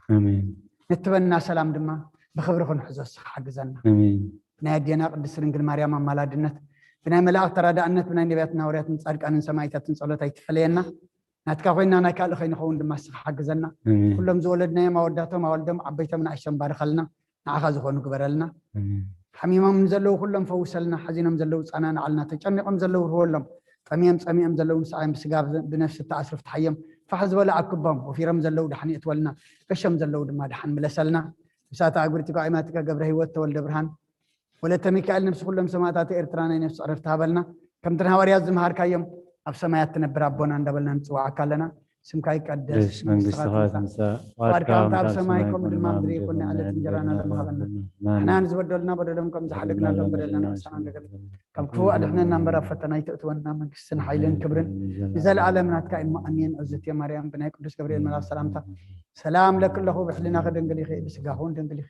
ነትበና ሰላም ድማ ብኽብሪ ክንሕዞ ንስኻ ሓግዘና። ብናይ ኣዴና ቅድስት ድንግል ማርያም ኣማላድነት፣ ብናይ መላእክት ተራዳእነት፣ ብናይ ነቢያትን ሃዋርያትን ጻድቃንን ሰማዕታትን ጸሎት ኣይትፈለየና። ናትካ ኮይና ናይ ካልእ ከይንኸውን ድማ ንስኻ ሓግዘና። ኩሎም ዝወለድናዮም ኣወዳቶም ኣዋልዶም ዓበይቶም ንኣሽቶም ባርኸልና፣ ንዓኻ ዝኾኑ ግበረልና። ሓሚሞም ዘለዉ ኩሎም ፈውሰልና፣ ሓዚኖም ዘለዉ ጸናንዓልና፣ ተጨኒቖም ዘለዉ ርህወሎም፣ ጠምዮም ጸሚኦም ዘለዉ ንስዓዮም፣ ብስጋ ብነፍሲ ተኣስሩ ፍትሓዮም፣ ፋሕ ዝበሉ ኣክቦም፣ ወፊሮም ዘለዉ ደሓን የእትወልና፣ ገሾም ዘለዉ ድማ ደሓን ምለሰልና። ምሳታ ኣጉሪቲካ ኣይማቲካ ገብረ ህይወት ተወልደ ብርሃን ወለተ ሚካኤል ነብሲ ኩሎም ሰማእታት ኤርትራ ናይ ነፍሲ ዕረፍቲ ሃበልና። ከምቲ ንሃዋርያት ዝመሃርካዮም ኣብ ሰማያት ትነብር ኣቦና እንዳበልና ንጽዋዓካ ኣለና። ስምካ ይቀደስ፣ መንግስትኻ ትምጻእ፣ ፍቓድካ ከምቲ ኣብ ሰማይ ከምኡ ድማ ኣብ ምድሪ ይኹን። ንዕለት እንጀራና ሎሚ ሃበና። ንሕና ንዝበደሉና በደሎም ከም ዝሓለግና ሎም በደልና ንሳና ንገር፣ ካብ ክፉእ ኣድሕነና እምበር ኣብ ፈተና ኣይተእትወና። መንግስትን ሓይልን ክብርን ንዘለኣለም ናትካ እዩ። ኣሜን። እዝእትየ ማርያም ብናይ ቅዱስ ገብርኤል መልኣክ ሰላምታ ሰላም ለኪ ኣለኹ፣ ብሕሊናኺ ድንግል ኢኺ፣ ብስጋኺ እውን ድንግል ኢኺ።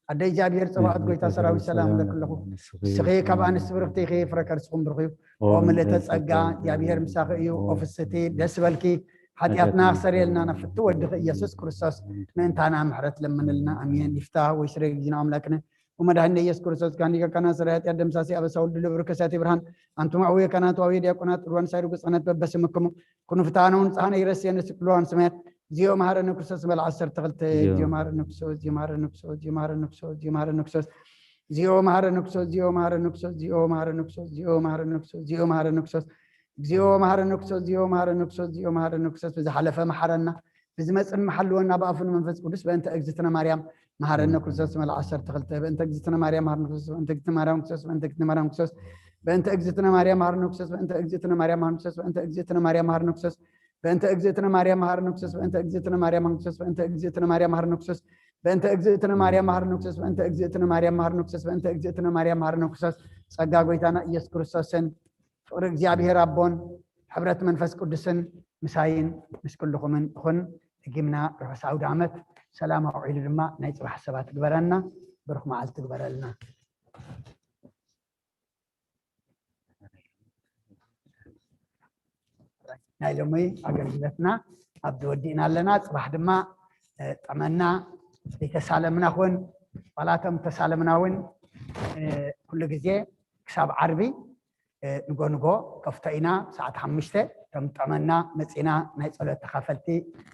ኣደ እግዚኣብሔር ጸባኦት ጎይታ ሰራዊት ሰላም ለኪ ኣለኹ። ንስኺ ካብ ኣንስቲ ብርኽቲ ኢኺ፣ ፍረ ከርስኹም ብሩኽ እዩ። ኦ ምልእተ ጸጋ እግዚኣብሔር ምሳኺ እዩ። ኦ ፍስቲ ደስ በልኪ፣ ሓጢኣትና ክሰርየልና ናብ ፍቲ ወድኺ ኢየሱስ ክርስቶስ ምእንታና ምሕረት ለምንልና። ኣሜን። ይፍታ ወይ ስረ ጊዜና ኣምላክነ ወመድኃኒነ ኢየሱስ ክርስቶስ ጋንዲጋ ካና ስረ ኃጢአት ደምሳሲ ኣበሳ ወልድ ልብር ከሳቲ ብርሃን ኣንቱም ኣውየ ካህናት ወአውየ ዲያቆናት ርዋን ሳይሩ ግጽነት በበስምክሙ ኩኑ ፍትሐነ ወንጽሐነ ይረስየነ ስቅሉዋን ሰማያት ዚኦ መሐረነ ክርስቶስ በል ዓሰርተ ክልተ። ዚኦ መሐረነ ክርስቶስ፣ ዚኦ መሐረነ ክርስቶስ፣ ዚኦ መሐረነ ክርስቶስ፣ ዚኦ መሐረነ ክርስቶስ፣ ዚኦ መሐረነ ክርስቶስ፣ ዚኦ መሐረነ ክርስቶስ፣ ዚኦ መሐረነ ክርስቶስ፣ ዚኦ መሐረነ ክርስቶስ፣ ዚኦ መሐረነ ክርስቶስ፣ ዚኦ መሐረነ ክርስቶስ፣ ዚኦ መሐረነ ክርስቶስ፣ ዚኦ መሐረነ ክርስቶስ፣ ብዝሓለፈ መሐረና፣ ብዝመጽእ መሐልወና፣ ብኣፉን መንፈስ ቅዱስ፣ በእንተ እግዝእትነ ማርያም መሐረነ ክርስቶስ በል ዓሰርተ ክልተ። በእንተ እግዝእትነ ማርያም መሐረነ ክርስቶስ፣ በእንተ እግዝእትነ ማርያም ክርስቶስ፣ በእንተ እግዝእትነ ማርያም መሐረነ ክርስቶስ፣ በእንተ እግዝእትነ ማርያም መሐረነ ክርስቶስ፣ በእንተ እግዝእትነ ማርያም መሐረነ ክርስቶስ፣ በእንተ እግዝእትነ ማርያም መሐረነ ክርስቶስ፣ በእንተ እግዝእትነ ማርያም መሐረነ ክርስቶስ፣ በእንተ እግዝእትነ ማርያም መሐረነ ክርስቶስ፣ በእንተ እግዝእትነ ማርያም መሐረነ ክርስቶስ፣ በእንተ እግዝእትነ ማርያም መሐረነ ክርስቶስ፣ ጸጋ ጎይታና ኢየሱስ ክርስቶስን ፍቕሪ እግዚኣብሔር ኣቦን ሕብረት መንፈስ ቅዱስን ምሳይን ምስ ኩልኹምን ይኹን። ደጊምና ርሑስ ኣውደ ዓመት፣ ሰላም ኣውዒሉ ድማ ናይ ጽባሕ ሰባት ግበረና፣ ብሩኽ መዓልቲ ግበረልና። ናይ ሎሚ ኣገልግሎትና ኣብዚ ወዲእና ኣለና። ጽባሕ ድማ፣ እ፣ ጥዕመና ዘይተሳለምና ኹን፣ ዋላ እቶም ተሳለምና እውን፣ እ፣ ኩሉ ግዜ ክሳብ ዓርቢ፣ እ፣ ንጎ ንጎ ከፍቶ ኢና። ሰዓት ሓሙሽተ ከም ጥዕመና መጺና ናይ ጸሎት ተኻፈልቲ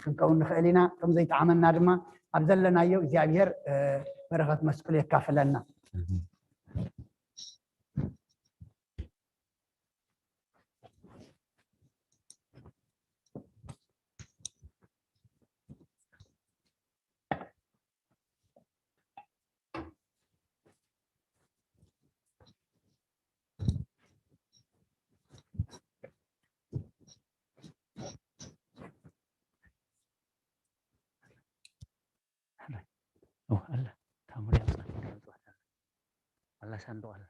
ክንከውን ንኽእል ኢና። ከም ዘይጠዓመና ድማ ኣብ ዘለናዮ እግዚኣብሔር፣ እ፣ በረኸት መስቀሉ የካፍለና። ኦ፣ ኣላ። ታምሪ ኣላ። ኣላ ሳንዱቕ ኣላ።